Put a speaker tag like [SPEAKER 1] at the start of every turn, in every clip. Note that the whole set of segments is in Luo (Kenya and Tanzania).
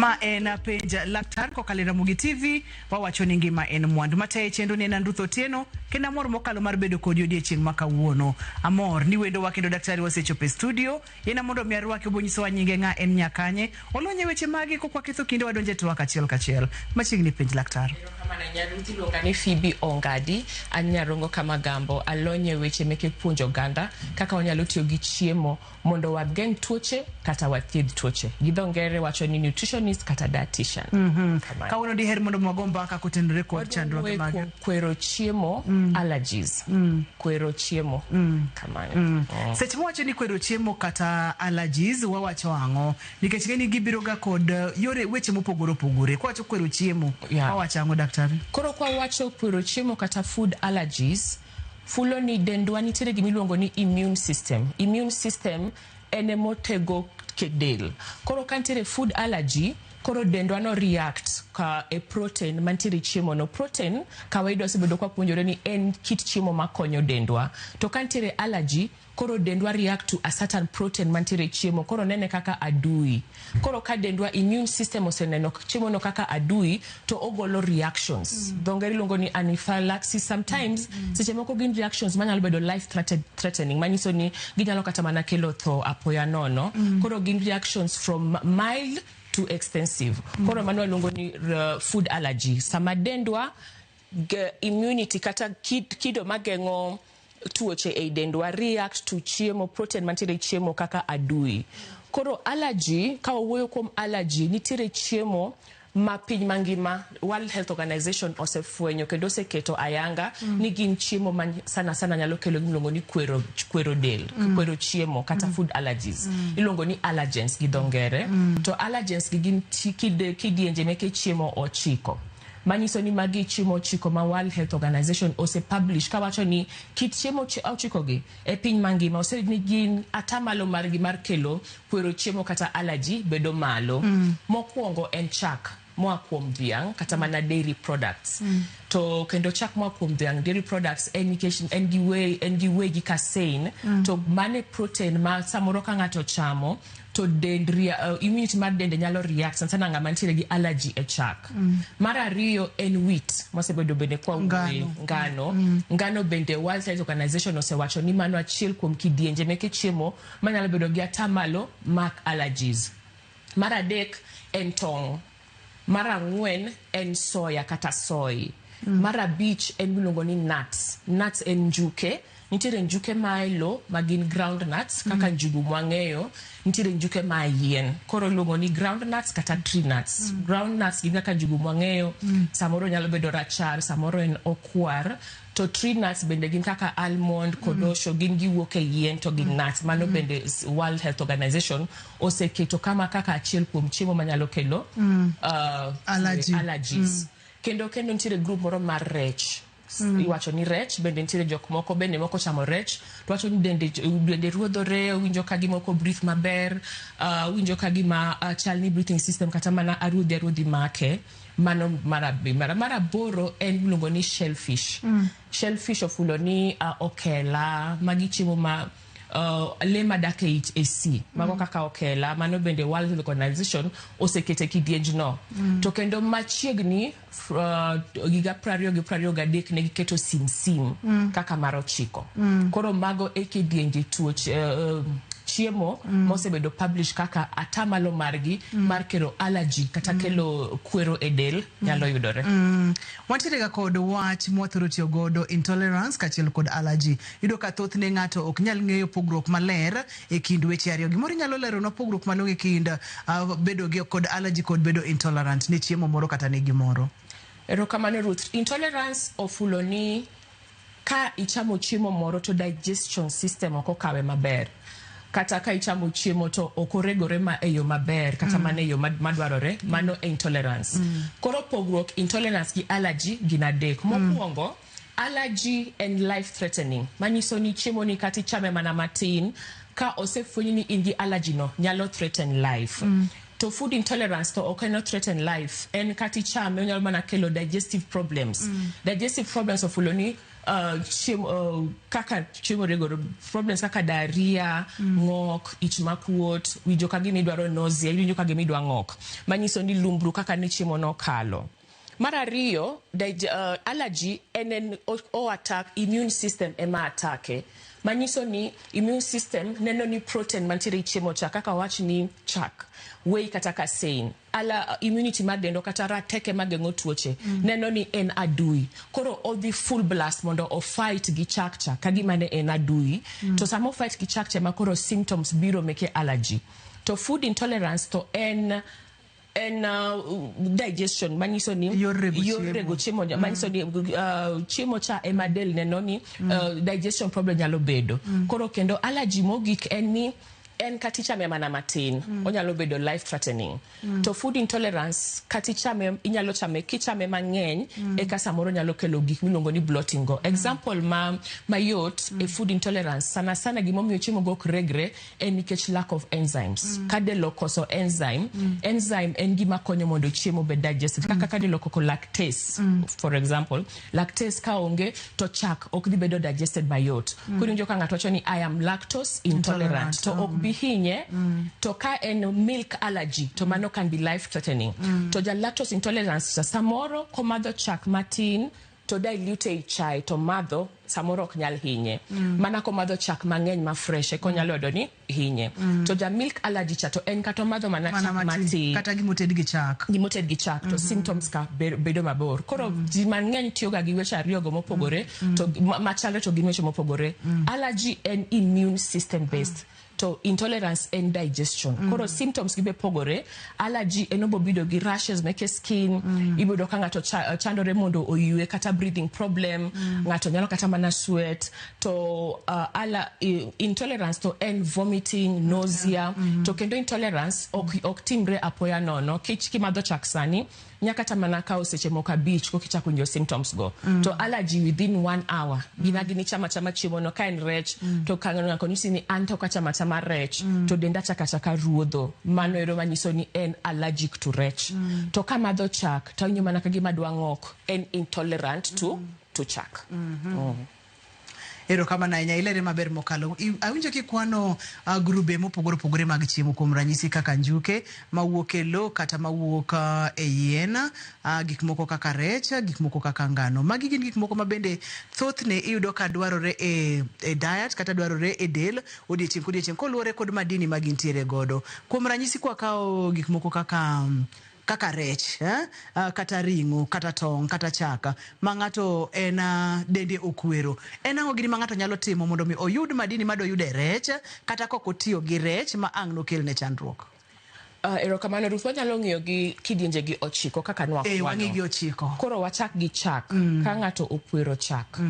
[SPEAKER 1] Ma en Penj Laktar kokalo e Ramogi TV, wawacho ni ngima en mwandu. Mataye chenro ni en an Ruth Otieno, kendo amor mokalo mar bedo kodi odiechieng' ma kawuono. Amor ni wendowa kendo daktari wasechopo e studio. Yena mondo mi arwaki obo nyisowa nyinge ng'a en nyakanye. Olony e weche mage kok waketho kinde wadonje twak achiel kachiel. Machiegni Penj Laktar.
[SPEAKER 2] Erokamano ahinya Ruth, iluonga ni Phoebe Ongadi, an Nyarongo Kamagambo, alony e weche meke puonjo oganda kaka wanyalo tiyo gi chiemo mondo wageng' tuoche kata wathiedh tuoche. Gi dho ngere wacho ni nutritionist kata dietitian. Kamano.
[SPEAKER 1] Kawuono diher mondo wago mbaka kotenore kod
[SPEAKER 2] Wadwa
[SPEAKER 1] chandruoge
[SPEAKER 2] wuoyo
[SPEAKER 1] mage.
[SPEAKER 2] kuom kwero chiemo allergies. Kwero chiemo. Kamano.
[SPEAKER 1] Seche mwawacho ni kwero chiemo kata allergies, wawacho ang'o? Nikech ng'eni gibiro ga kod yore weche mopogore opogore. Kwawacho kwero chiemo, wawacho ang'o daktari?
[SPEAKER 2] Koro kwawacho kwero chiemo kata food allergies, fulo ni dendwa nitiere gima iluongo ni immune system. Immune system en emotego del. Koro ka nitiere food allergy, koro dendwa no react ka e protein mantiere e chiemo no. Protein kawaida wasebedo kwa puonjore ni en kit chiemo makonyo dendwa. To ka nitiere allergy, koro dendwa react to a certain protein mantiere e chiemo, koro nene kaka adui. Koro ka dendwa immune system oseneno chiemo no kaka adui, to ogolo reactions. Dho ngere iluongo ni anaphylaxis. Sometimes seche moko gin reactions manyalo bedo life threatening, manyiso ni ginyalo kata mana kelo tho apoya nono. Koro gin reactions from mild to extensive. Koro mano waluongo ni food allergy. Sama dendwa immunity kata kido mageng'o tuoche ei dendwa react to chiemo, protein mantiere e chiemo kaka adui. Koro allergy, ka wawuoyo kuom allergy, nitiere chiemo ma piny mangima World Health Organization osefwenyo kendo oseketo ayanga ni gin chiemo ma sana sana nyalo kelo gimiluongo ni kwero, kwero del, kwero chiemo kata food allergies. Iluongo ni allergens gi dho ngere. To allergens gi gin kidienje meke chiemo 9. Manyiso ni magi chiemo 9 ma World Health Organization ose-publish kawacho ni kit chiemo 9 gi e piny mangima oseyud ni gin atamalo margi mar kelo kwero chiemo kata allergy bedo malo. Mokwongo en chak moa kuom dhiang' kata mana dairy products. To kendo chak moa kuom dhiang', dairy products, en nikech en gi whey, en gi whey gi casein, to mane protein ma samoro ka ng'ato chamo to dend immunity mar dende nyalo react, sana sana ng'ama nitiere gi allergy e chak. Mar ariyo en wheat, mwasebedo bende kwa wuoye.
[SPEAKER 1] Ngano.
[SPEAKER 2] Ngano. Ngano bende World Health Organization osewacho ni mano achiel kuom kidienje meke chiemo manyalo bedo gi atamalo mag allergies. Mar adek en tong'. Mar ang'wen en soya kata soy. Mar abich en miluongo ni nuts. Nuts en njuke. Nitiere njuke ma e lo ma gin ground nuts kaka njugu mwang'eyo. Nitiere njuke ma e yien. Koro iluongo ni ground nuts kata tree nuts. Ground nuts gin kaka njugu mwang'eyo. Samoro nyalo bedo rachar, samoro en okwar. To tree nuts bende gin kaka almond, kodosho, gin giwuok e yien to gin nuts. Mano bende World Health Organization oseketo kama kaka achiel kuom chiemo manyalo kelo
[SPEAKER 1] Allergy.
[SPEAKER 2] allergies. Kendo nitiere group moro mar rech. Iwacho ni rech bende nitiere jok moko bende moko chamo rech to wacho ni dende ruodhore, winjo ka gima ok breathe maber, winjo ka gima chal ni breathing system kata mana aruodhi aruodhi make. Mano mar aboro en miluongo ni shellfish. Shellfish ofulo ni okela, magi chiemo ma le madak e e sea, mago kaka okela, mano bende World Health Organization osekete kidienj no. To kendo machiegni higa 20 gi 23 ne giketo simsim kaka mar 9. Koro mago e kidienje tuoche chiemo mosebedo publish kaka atamalo margi mar kelo allergy kata kelo kwero e del nyalo yudore.
[SPEAKER 1] Wantiere ga kod wach mwathoro tiyo godo, intolerance kaachiel kod allergy. Iyudo ka thothne ng'ato ok nyal ng'eyo pogruok maler e kind weche ariyo. Gimoro inyalo leronwa pogruok malong'o e kind bedo gi kod allergy kod bedo intolerant ne chiemo moro kata ne gimoro.
[SPEAKER 2] Erokamano Ruth. Intolerance ofulo ni ka ichamo chiemo moro to digestion system ok okawe maber. Kata ka ichamo chiemo to ok oregore ma e yo maber kata mana e yo madwarore, mano e intolerance. Koro pogruok intolerance gi allergy gin adek. Mokwongo, allergy en life threatening, manyiso ni chiemo ni kata ichame mana matin, ka osefweny ni in gi allergy no, nyalo threaten life. To food intolerance to ok en threaten life, en kata ichame onyalo mana kelo digestive problems. Digestive problems ofulo ni chiemo, kaka chiemo regore, problems kaka diarrhea, ng'ok, ich makuot, winjo ka gima idwaro, nausea, iwinjo ka gima idwa ng'ok, manyiso ni lumbru kaka ne chiemo nokalo. Mar ariyo, allergy en o attack immune system ema atake, manyiso ni immune system neno ni protein mantiere e chiemo cha, kaka wach ni chak, whey kata casein, ala immunity mar dendwa kata rateke mageng'o tuoche neno ni en adui, koro odhi full blast mondo o fight gi chak cha ka gima ne en adui. To sama o fight gi chak cha ema koro symptoms biro meke allergy. To food intolerance to en digestion, manyiso ni
[SPEAKER 1] Yor rego
[SPEAKER 2] yor
[SPEAKER 1] chiemo.
[SPEAKER 2] Rego chiemo, manyiso ni chiemo cha ema del neno ni digestion problem nyalo bedo. Koro kendo allergy mogik en ni en kata ichame mana matin, onyalo bedo life threatening. To food intolerance, kata ichame, inyalo chame, kichame mang'eny eka samoro nyalo kelo gik miluongo ni bloating go. Example ma mayot e food intolerance, sana sana gimomiyo chiemo go ok regre en nikech lack of enzymes. Ka del okoso enzyme, enzyme en gima konyo mondo chiemo obed digested, kaka ka del okoko lactase, for example, lactase ka onge to chak ok dhi bedo digested mayot. Koro iwinjo ka ng'ato wacho ni, "I am lactose intolerant,"
[SPEAKER 1] Intolerant,
[SPEAKER 2] to ok bi hinye. To ka en milk allergy to mano can be life threatening. To ja lactose intolerance cha, samoro komadho chak matin to dilute ei chai to madho, samoro ok nyal hinye. Mana komadho chak mang'eny ma fresh eka onyalo yudo ni hinye. To ja milk allergy cha to en kata omadho mana
[SPEAKER 1] mana
[SPEAKER 2] chak
[SPEAKER 1] matin
[SPEAKER 2] matin
[SPEAKER 1] kata gimoted gi chak,
[SPEAKER 2] gimoted gi chak, to symptoms ka bedo mabor. Koro ji mang'eny tiyoga gi weche ariyogo mopogore to machalre, to gin weche mopogore. Allergy en immune system based, to intolerance en digestion. Koro symptoms gi be pogore. Allergy en obo bedo gi rashes meke skin, iboyudo ka ng'ato chandore mondo oywe, kata breathing problem, ng'ato nyalo kata mana sweat. To intolerance to en vomiting, nausea. To kendo intolerance ok timre apoya nono. Kich kimadho chak sani, nyaka kata mana kawo seche moko 5 koka ichako winjo symptoms go. To allergy, within one hour, gina gini chama chama chiemo no, ka en rech, to ka ng'ato nyisi ni an to kachama achama rech to denda chaka chaka ruodho, mano ero manyiso ni en allergic to rech. To kamadho chak to awinjo mana ka gima dwa ng'ok, en intolerant to chak.
[SPEAKER 1] Erokamano ahinya, ilere maber mokalo. Awinjo kikwano grube mopogore opogore mag chiemo, kuom ranyisi kaka njuke mawuok e lo kata mawuok e yien, gik moko kaka rech, gik moko kaka ngano. Magi gin gik moko ma bende thothne iyudo ka dwarore e diet kata dwarore e del odiechieng' kodiechieng' koluwore kod madini ma gintiere godo. Kuom ranyisi, kwakawo gik moko kaka rech, eh? Kata ring'o, kata tong', kata chak ma ng'ato en dende okwero, en ang'o gini ma ng'ato nyalo timo mondo mi oyud madini madoyud e rech kata kok otiyo gi rech ma ang' nokelne chandruok?
[SPEAKER 2] Erokamano Ruth, wanyalo ng'iyo gi kidienje gi 9 kaka
[SPEAKER 1] e
[SPEAKER 2] nwakwano.
[SPEAKER 1] Wang'i gi 9.
[SPEAKER 2] Koro wachak gi chak. Ka ng'ato okwero chak,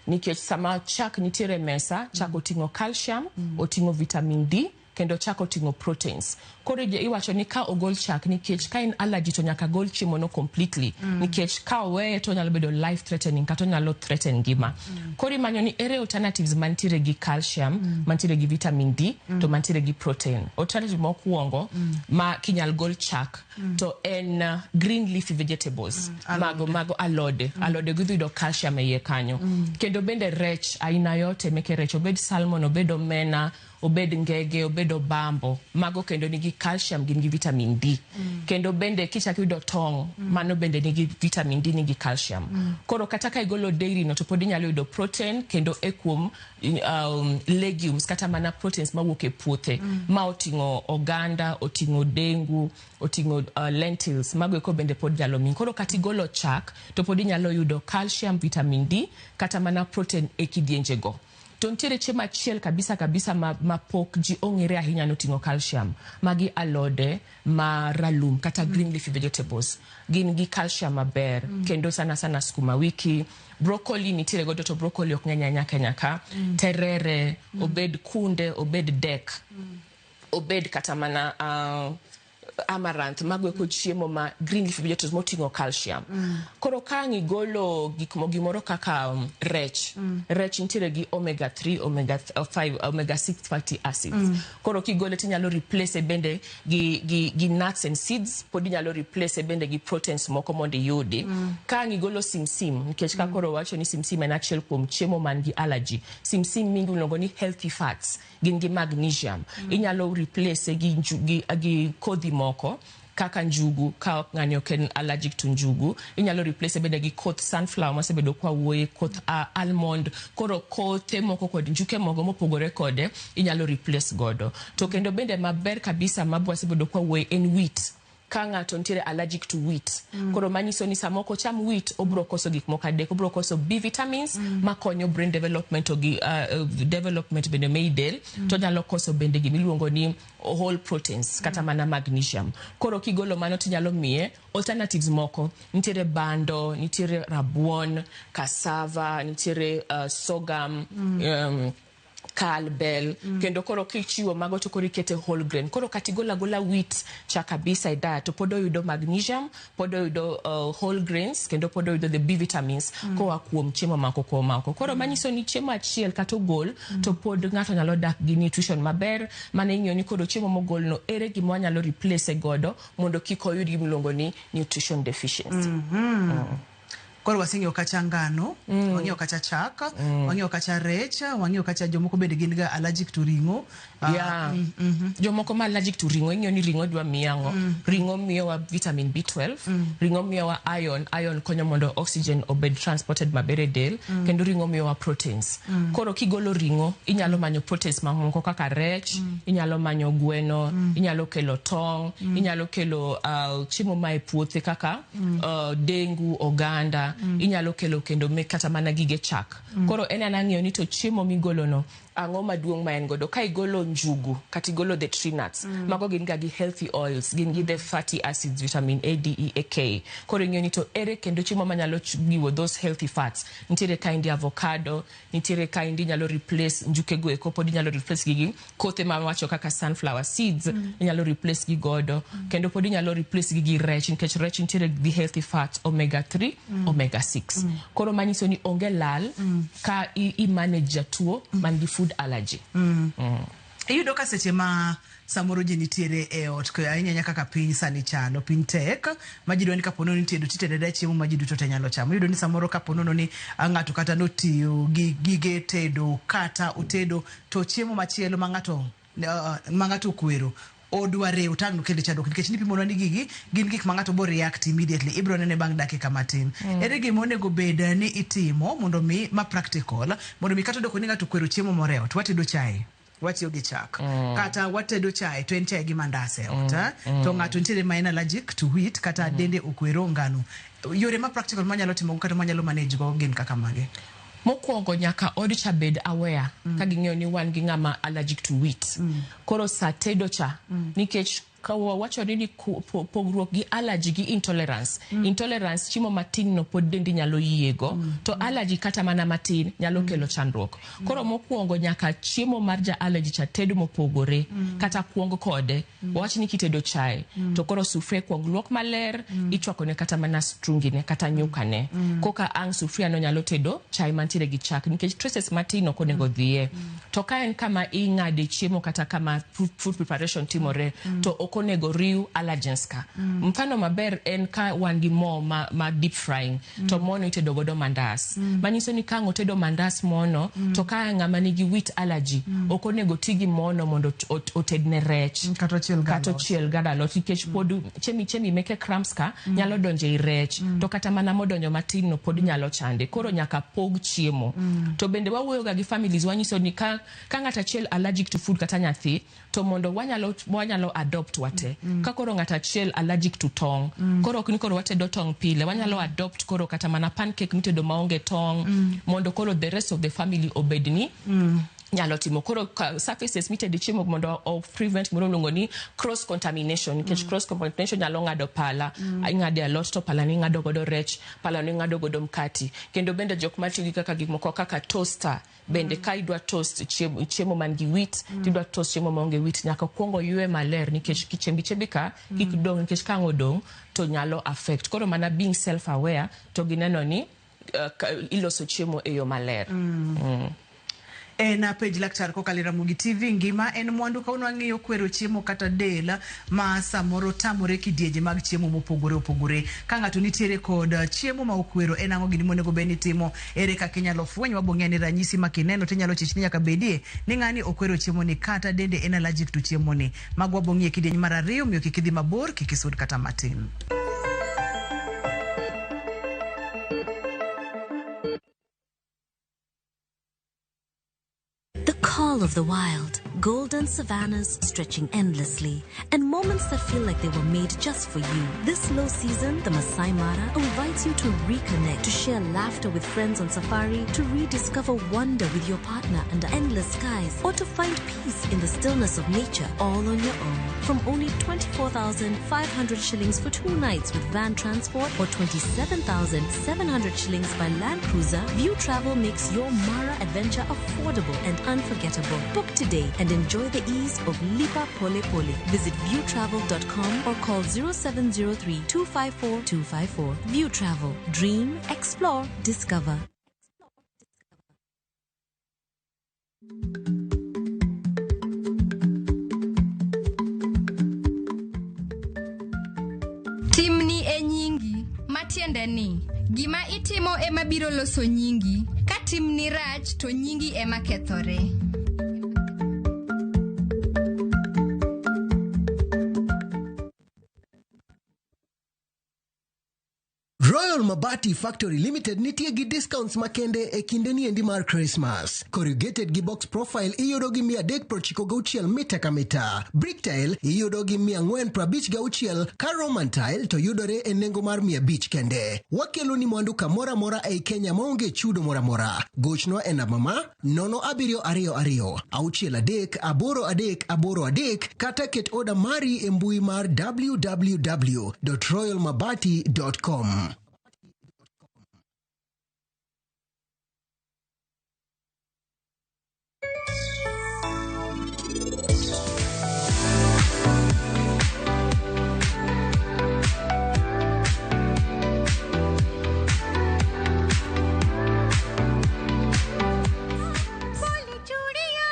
[SPEAKER 2] nikech sama chak nitiere e mesa, chak oting'o calcium, oting'o vitamin D, kendo chak oting'o proteins. Koro iwacho ni ka ogol chak, nikech ka en allergy to nyaka gol chiemo no completely, nikech ka oweye to onyalo bedo life threatening kata onyalo threaten ngima. Koro imanyo ni ere alternatives mantiere gi calcium, mantiere gi vitamin D, to mantiere gi protein. Alternative mokwongo ma kinyal gol chak to en green leafy vegetables, mago alode. Alode gi dhi yudo calcium e iye kanyo. Kendo bende rech aina yote meke rech, obed salmon, obed omena, obed ngege, obed obambo, mago kendo nigi calcium, gin gi vitamin D. Kendo bende kichak yudo tong', mano bende nigi vitamin D, nigi calcium. Koro kata ka igolo dairy no to pod inyalo yudo protein kendo e kuom legumes kata mana proteins mawuok e puothe ma oting'o oganda, oting'o dengu, oting'o lentils, mago eko bende pod nyalo miyi. Koro kata igolo chak to pod inyalo yudo calcium, vitamin D kata mana protein e kidienje go. To nitiere chiemo achiel kabisa kabisa ma pok ji ong'ere ahinya noting'o calcium. Magi alode ma ralum kata green leafy vegetables. Gin gi calcium maber. Kendo sana sana skuma wiki, broccoli nitiere godo, to broccoli ok ng'eny ahinya Kenya ka. Terere, obed kunde, obed dek, obed kata mana Amaranth, mago eko chiemo ma green leafy vegetables moting'o calcium. Koro ka ang' igolo gik gimoro kaka rech, rech nitiere gi omega 3, omega 5, omega 6 fatty acids. Koro kigole tinyalo replace bende gi nuts and seeds, pod inyalo replace bende gi proteins moko mondo iyudi. Ka ang' igolo simsim, nikech ka koro wacho ni simsim en achiel kuom chiemo man gi allergy, simsim mingi iluongo ni healthy fats, gin gi magnesium. Inyalo replace gi kodhi moko kaka njugu. Ka ok ng'ani ok en allergic to njugu, inyalo replace bende gi koth sunflower masebedo kwa wuoye, koth almond. Koro kothe moko kod njuke moko mopogore kode inyalo replace godo. To kendo bende maber kabisa ma wasebedo kwa wuoye en wheat. Ka ng'ato nitiere allergic to wheat, koro manyiso ni sama ok ocham wheat, obro koso gik moko adek. Obro koso B vitamins makonyo brain development to gi development bende mei del, to nyalo koso bende gimiluongo ni whole proteins kata mana magnesium. Koro kigolo mano, tinyalo miye alternatives moko. Nitiere bando, nitiere rabuon, cassava, nitiere sorghum, kal, bel. Kendo koro kichiwo mago to koro ikete whole grain. Koro kata igolo agola wheat cha kabisa e diet, to pod oyudo magnesium, pod oyudo whole grains, kendo pod oyudo the B vitamins koa kuom chiemo mako kuom mako. Koro manyiso ni chiemo achiel kata ogol, to pod ng'ato nyalo dak gi nutrition maber. Mana ing'iyo ni koro chiemo mogol no, ere gima wanyalo replace godo mondo kik oyud gimiluongo ni nutrition deficiency.
[SPEAKER 1] Koro waseng'iyo kacha ngano, wang'iyo kacha chak, wang'iyo kacha rech, wang'iyo kacha jomoko bende gin ga allergic to ring'o.
[SPEAKER 2] Yeah. Jomoko ma allergic to ring'o, ing'iyo ni ring'o dwa miyi ang'o. Ring'o miyowa vitamin B12, ring'o miyowa iron, iron konyo mondo oxygen obed transported maber e del, kendo ring'o miyowa proteins. Koro kigolo ring'o, inyalo manyo proteins mamoko kaka rech, inyalo manyo gweno, inyalo kelo tong', inyalo kelo chiemo ma e puothe kaka dengu, oganda, inyalo kelo kendo mek kata mana gige chak. Koro en ana ng'iyo ni to chiemo migolono, ang'o maduong' ma en godo. Ka igolo njugu kata igolo the tree nuts, mago gin ga gi healthy oils, gin gi the fatty acids, vitamin A, D, E, A, K. Koro ing'iyo ni to ere kendo chiemo manyalo giwo those healthy fats. Nitiere kaendi avocado, nitiere kaendi inyalo replace njuke go eko, pod inyalo replace gi gi kothe ma wacho kaka sunflower seeds, inyalo replace gi godo. Kendo pod inyalo replace gi gi rech, nikech rech nitiere gi healthy fats, omega 3, omega 6. Koro manyiso ni onge lal ka i manage jatuo man gi food allergy.
[SPEAKER 1] Iyudo ka seche ma samoro ji nitiere e ot, ahinya ahinya kaka piny sani chalo, piny tek ma ji dwa ni kapo nono ni tedo, titedo adeda chiemo ma ji duto te nyalo chamo. Iyudo ni samoro kapo nono ni ng'ato kata notiyo gi gige tedo kata otedo to chiemo machielo ma ng'ato okwero odwa rew tang' nokele chandruok, nikech nipimonwa ni gigi gin gik ma ng'ato bo react immediately, ibro nene bang' dakika matin. Ere gima onego bed ni itimo mondo mi ma practical, mondo mi kata odoko ni ng'ato okwero chiemo moro e ot, watedo chae, watiyo gi chak, kata watedo chae to en chae gi mandas e ot, eh? To ng'ato nitiere ma en allergic to wheat kata dende okwero ngano, yore ma practical manyalo timo kata manyalo manage go gin kaka mage?
[SPEAKER 2] Mokwongo nyaka od cha bed aware ka ging'eyo ni wan gi ng'ama allergic to wheat. Koro sa tedo cha, nikech ka wawachore ni pogruok gi allergy gi intolerance, intolerance chiemo matin no pod dendi nyalo yiego, to allergy kata mana matin nyalo kelo chandruok. Koro mokwongo nyaka chiemo mar ja allergy cha ted mopogore, kata kuong kode. Wawach ni kitedo chae, to koro sufria kuong luok maler, ichwako ne kata mana strungi ne kata nyuka ne, koka ang' sufria no nyalo tedo chae mantiere gi chak, nikech traces matin ok onego dhiye. To ka en kama ing'ade chiemo kata kama food preparation timore, to ok onego riw allergens ka. Mfano maber en ka wan gi mo ma deep frying, to mono itedo godo mandas, manyiso ni ka ang' otedo mandas mono, to ka ng'ama nigi wheat allergy, ok onego ti gi mono mondo otedne rech
[SPEAKER 1] kata ochiel
[SPEAKER 2] kata
[SPEAKER 1] galot.
[SPEAKER 2] Ochiel gad alot, nikech pod chemi chemi meke crumbs ka nyalo donjo ei rech, to kata mana modonjo matin no pod nyalo chande. Koro nyaka pog chiemo. To bende wawuoyo ga gi families, wanyiso ni ka ng'at achiel allergic to food kata nyathi, to mondo wanyalo adopt wate. Ka koro ng'at achiel allergic to tong', koro ok ni koro watedo tong' pile, wanyalo adopt koro kata mana pancake mitedo maonge tong', mondo koro the rest of the family obed ni. nyalo timo. Koro surfaces mitede chiemo mondo o prevent gimoro miluongo ni cross contamination, nikech cross contamination nyalo ng'ado pala, ing'ade alot to pala ni ing'ado godo rech, pala ni ing'ado godo mkati. Kendo bende jok matiyo gi kaka gik moko kaka toaster bende, ka idwa toast chiemo man gi wheat, tidwa toast chiemo maonge wheat, nyaka kuongo ywe maler, nikech kichembi chembi ka kik dong', nikech ka ang' odong' to nyalo affect. Koro mana being self aware to gineno ni iloso chiemo e yo maler.
[SPEAKER 1] En pej laktar kokalo e Ramogi TV. Ngima en mwandu. Kawuono wang'iyo kwero chiemo kata del ma samoro tamore kidienje mag chiemo mopogore opogore. Ka ng'ato nitiere kod chiemo ma okwero, en ang'o gini monego bed ni timo? Ere kaka inyalo fweny? Wabong'eyo ni ranyisi ma kineno tinyalo chich ni nyaka bedie ni ng'ani okwero chiemo ni, kata dende en allergic to chiemo ni. Mago wabong'iyo e kidieny mar ariyo, omiyo kik idhi mabor, kik isud kata matin.
[SPEAKER 3] The call of the wild, golden savannas stretching endlessly, and moments that feel like they were made just for you. This low season, the Masai Mara invites you to reconnect, to share laughter with friends on safari, to rediscover wonder with your partner under endless skies, or to find peace in the stillness of nature all on your own. From only 24,500 shillings for 2 nights with van transport or 27,700 shillings by Land Cruiser, View Travel makes your Mara adventure affordable and unforgettable. Book today and enjoy the ease of Lipa Pole Pole. Visit viewtravel.com or call 0703 254 254. View Travel. Dream, explore, discover.
[SPEAKER 4] Timni e nyingi, matiende ni gima itimo ema biro loso nyingi. Ka timni rach to nyingi ema kethore.
[SPEAKER 5] Royal Mabati Factory Limited nitie gi discounts makende e kinde ni endi mar Christmas. Corrugated gi box profile iyudo gi 396 mita ka mita. Brick tile iyudo gi 456, ka Roman tile to yudore e nengo mar 500 kende. Wakelo ni mwandu kamoro amora ei Kenya maonge chudo moro amora. Gochnwa e namba ma 0722 638383 kata ket oda mari e mbui mar www.royalmabati.com.
[SPEAKER 6] बोले चूड़िया,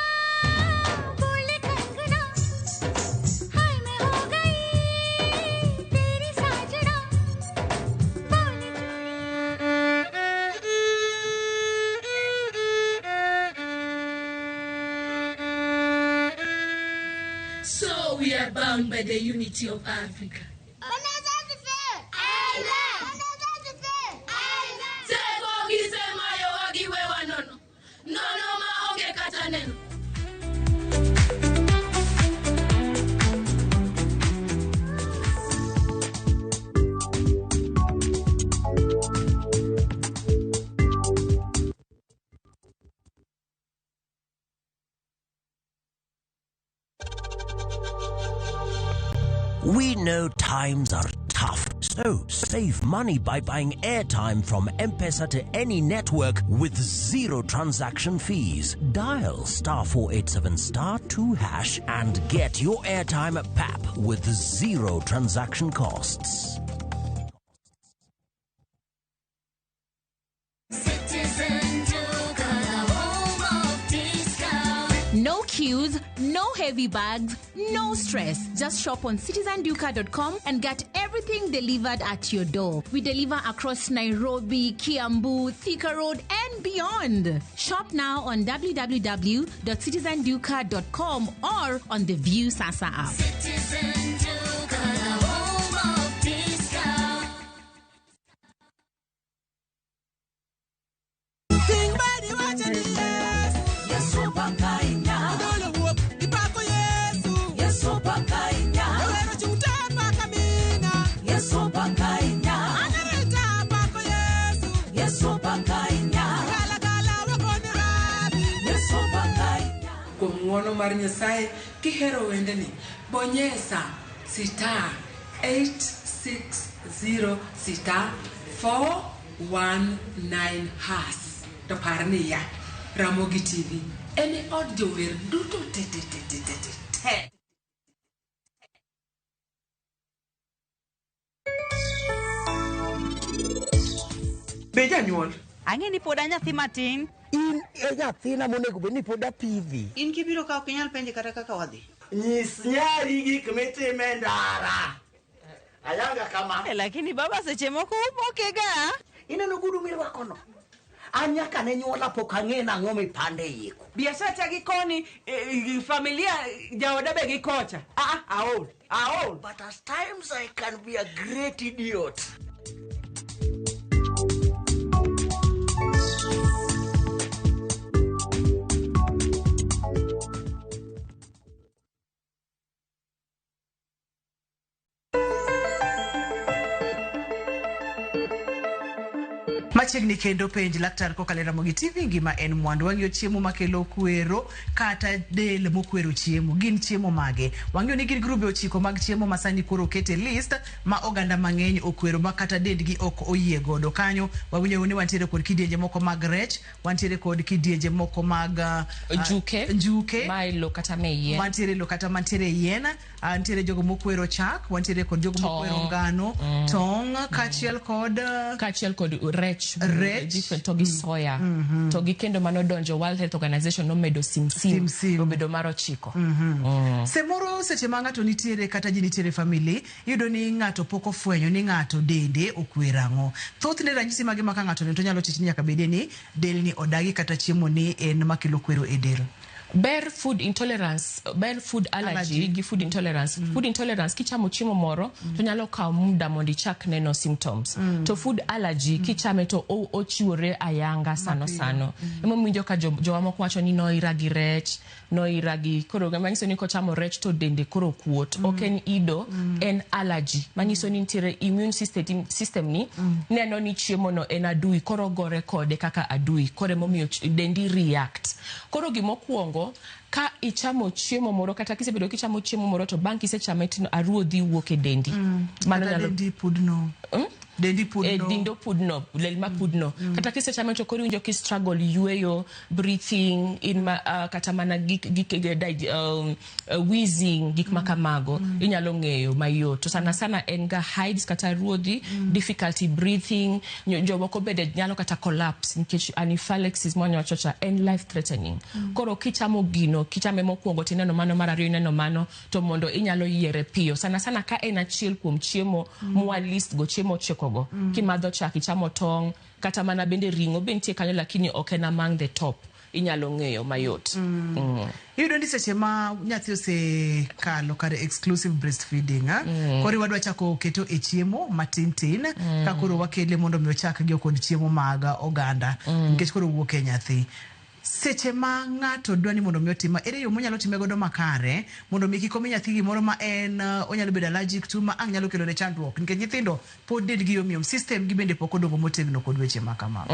[SPEAKER 6] बोले कंगना, हाय मैं हो गई तेरी साजना। बोले
[SPEAKER 7] So we are bound by the unity of Africa. Tego gisemayo wagiwewa nono. Nono maonge kata neno.
[SPEAKER 8] We know times are tough, so save money by buying airtime from M-Pesa to any network with zero transaction fees. Dial star 487 star 2 hash and get your airtime at PAP with zero transaction costs.
[SPEAKER 6] Citizen Duka, the home of discount.
[SPEAKER 9] No queues, no heavy bags, no stress. Just shop on citizenduka.com and get everything delivered at your door. We deliver across Nairobi, Kiambu, Thika Road, and beyond. Shop now on www.citizenduka.com or on the View Sasa app.
[SPEAKER 6] Citizen Duka, the home of discount.
[SPEAKER 10] Ng'uono mar Nyasaye kihero wendeni, bonyesa star 860 star 419 hash. To par niya, Ramogi TV en e od jower duto te te te te te te te.
[SPEAKER 11] Be janyuol?
[SPEAKER 12] Ang'e ni pod a nyathi matin.
[SPEAKER 13] In e nyathina monego bed ni pod apidhi.
[SPEAKER 11] In kibiro ka ok inyal penje kata kaka wadhi.
[SPEAKER 13] Nyis nyari gik mitime e ndara. Ayanga kama.
[SPEAKER 12] E, lakini baba seche moko ubokega.
[SPEAKER 13] Ineno gudu mirwakono? An nyaka ne nyuola pok ang'e nang'o mipande iye ku.
[SPEAKER 11] Biashacha gi koni, familia jaoda be gi kocha. Ah, ah, aol, aol.
[SPEAKER 13] But at times I can be a great idiot.
[SPEAKER 1] Machiegni kendo penj laktar kokalo e Ramogi TV ngima en mwandu. Wang'iyo chiemo makelo kwero kata del mokwero chiemo. Gin chiemo mage? Wang'iyo ni gin grube ochiko mag chiemo ma sani koro oket e list ma oganda mang'eny okwero ma kata dendgi ok oyie godo. Kanyo wawinjo ni wantiere kod kidienje moko mag rech, wantiere kod kidienje moko mag
[SPEAKER 2] Njuke.
[SPEAKER 1] njuke
[SPEAKER 2] Mae lo kata me yien.
[SPEAKER 1] Mantiere lo kata mantiere yien, nitiere jogo mokwero chak, wantiere kod jogo mokwero ngano, tong' kaachiel kod
[SPEAKER 2] kaachiel kod rech,
[SPEAKER 1] Rech.
[SPEAKER 2] Different, to gi soya, to gi kendo manodonjo World Health Organization nomedo simsim, obedo mar ochiko.
[SPEAKER 1] Semoro seche ma ng'ato nitiere kata ji nitiere e family, iyudo ni ng'ato pok ofwenyo ni ng'ato dende okwero ang'o. Thothne ranyisi mage ma ka ng'ato oneno to nyalo chich ni nyaka bedie ni delni odagi kata chiemo ni en makelo kwero e del.
[SPEAKER 2] Ber food intolerance, ber food allergy,
[SPEAKER 1] Allergy.
[SPEAKER 2] Gi food intolerance. Food intolerance kichamo chiemo moro to nyalo kawo muda mondo ichak neno symptoms. To food allergy kichame to ochiwore ayanga sano.
[SPEAKER 1] Mapiyo.
[SPEAKER 2] Sano. Emomiyo winjo ka jowa moko wacho ni noira gi rech, noira gi koro manyiso ni kochamo rech to dende koro kuot. Ok en ido, en allergy. Manyiso ni nitiere immune system ni neno ni chiemo no en adui, koro gore kode kaka adui, koro emomiyo dendi react. Koro gimokwongo, ka ichamo chiemo moro kata kisebedo kichamo chiemo moro to bang' kisechame to aruodhi wuok e dendi. Mano
[SPEAKER 1] Kata
[SPEAKER 2] nyalo
[SPEAKER 1] dendi pudno. Dendi pudno.
[SPEAKER 2] Dindo pudno, lel ma pudno. Kata kisechame to koro iwinjo ki struggle yweyo, breathing, in ma, kata mana gik, gik, wheezing, gik ma kamago. Inyalo ng'eyo mayot. To sana sana en ga hives kata ruodhi, difficulty breathing, jomoko bende nyalo kata collapse nikech anaphylaxis mwanyo wacho cha en life threatening. Koro kichamo gino, kichame mokwongo tineno mano, mar ariyo ineno mano, to mondo inyalo yiere piyo. Sana sana ka en achiel kuom chiemo mwa list go, chiemo ochiko go. Kimadho chak, ichamo tong', kata mana bende ring'o be nitie kanyo lakini ok en among the top. Inyalo ng'eyo mayot.
[SPEAKER 1] Iyudo ni seche ma nyathi osekalo kar exclusive breastfeeding, koro wadwa chako keto e chiemo matin tin, ka koro wakele mondo mi ochak gi kod chiemo mag oganda, nikech koro wuok e nyathi. Seche ma ng'ato dwa ni mondo mi otim, ere yo monyalo time godo makare mondo mi kik omi nyathi gimoro ma en onyalo bedo allergic to ma ang' nyalo kelo ne chandruok, nikech nyithindo pod dendgi yomyom, system gi bende pok odongo motegno kod weche ma kamago.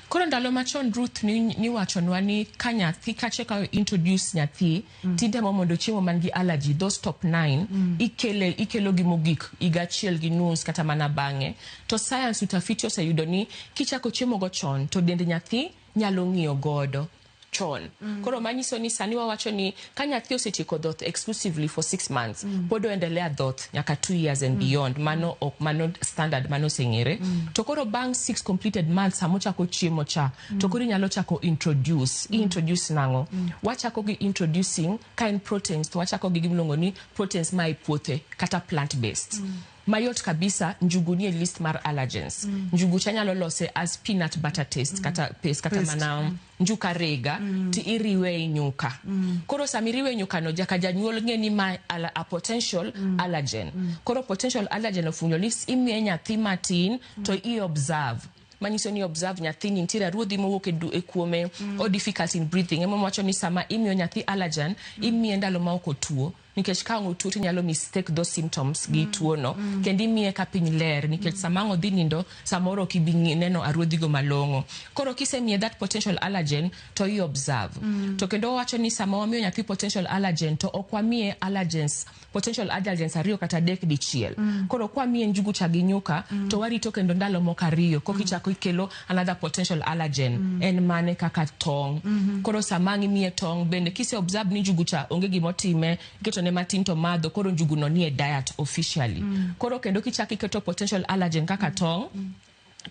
[SPEAKER 2] Koro ndalo machon Ruth niwachonwa ni ka nyathi kache ka introduce nyathi, titemo mondo chiemo man gi allergy, those top 9, ikelo gi mogik higa achiel gi nus kata mana bang'e. To science utafiti oseyudo ni kichako chiemo go chon to dend nyathi nyalo ng'iyo godo chon. Koro manyiso ni sani wawacho ni ka nyathi osetieko dhoth exclusively for 6 months, pod oendelea dhoth nyaka 2 years and beyond. Mano ok, mano standard, mano oseng'ere. To koro bang' 6 completed months sama ochako chiemo cha, to koro inyalo chako introduce. Introduce nang'o? Wachako gi introducing ka en proteins, to wachako gi gimiluongo ni proteins ma e puothe kata plant based. Mayot kabisa, njugu nie list mar allergens. Njugu cha nyalo lose as peanut butter taste, kata paste, kata
[SPEAKER 1] Paste.
[SPEAKER 2] mana njuka rega, ti iriwe e nyuka. Koro sama iriwe e nyuka no, jaka janyuol ng'e ni ma a potential allergen. Koro potential allergen ofwenyo ni imiye nyathi matin to i observe. Manyiso ni observe nyathi ni nitiere aruodhi mowuok e kuome, o difficult in breathing. Ema wacho ni sama imiyo nyathi allergen, imiye ndalo ma ok otuo. Nikech ka ang' otuo tinyalo mistake those symptoms gi tuo no. Kendo imiye ka piny ler nikech sama ang' odhi nindo samoro ok ibi neno aruodhigo malong'o. Koro kisemiye that potential allergen to i observe. To kendo wawacho ni sama wamiyo nyathi potential allergen to ok wamiye allergens potential allergens ariyo kata adek dichiel. Koro kwamiye njugu cha gi nyuka to warito kendo ndalo moko ariyo koka ichako ikelo another potential allergen. En mane? Kaka tong'. Koro sama ang' imiye tong' bende kise observe ni njugu cha onge gimotime, iketone matin to madho, koro njugu no nie diet officially. Koro kendo kichako iketo potential allergen kaka tong',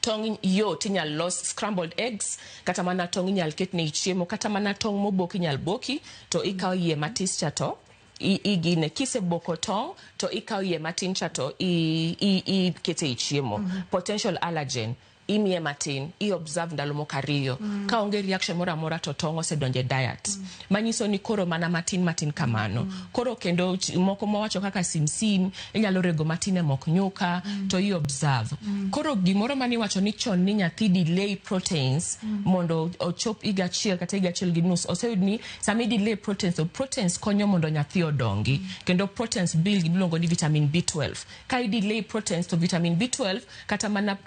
[SPEAKER 2] tong' yot inyal los scrambled eggs, kata mana tong' inyal ketne i chiemo, kata mana tong' moboki inyal boki to ikawo iye matis cha to igine. Kiseboko tong' to ikawo iye matin cha to ikete i chiemo. Potential allergen imiye matin, i observe ndalo moko ariyo. Ka onge reaction moro amora to tong' osedonjo e diet. Manyiso ni koro mana matin matin kamano. Koro kendo moko mawacho kaka simsim inyalo rego matin e mok nyuka to i observe. Koro gimoro maniwacho ni chon ni nyathi delay proteins mondo ochop higa achiel kata higa achiel gi nus, oseyud ni sama i delay proteins to proteins konyo mondo nyathi odongi, kendo proteins build gimiluongo ni vitamin B12. Ka i delay proteins to vitamin B12 kata mana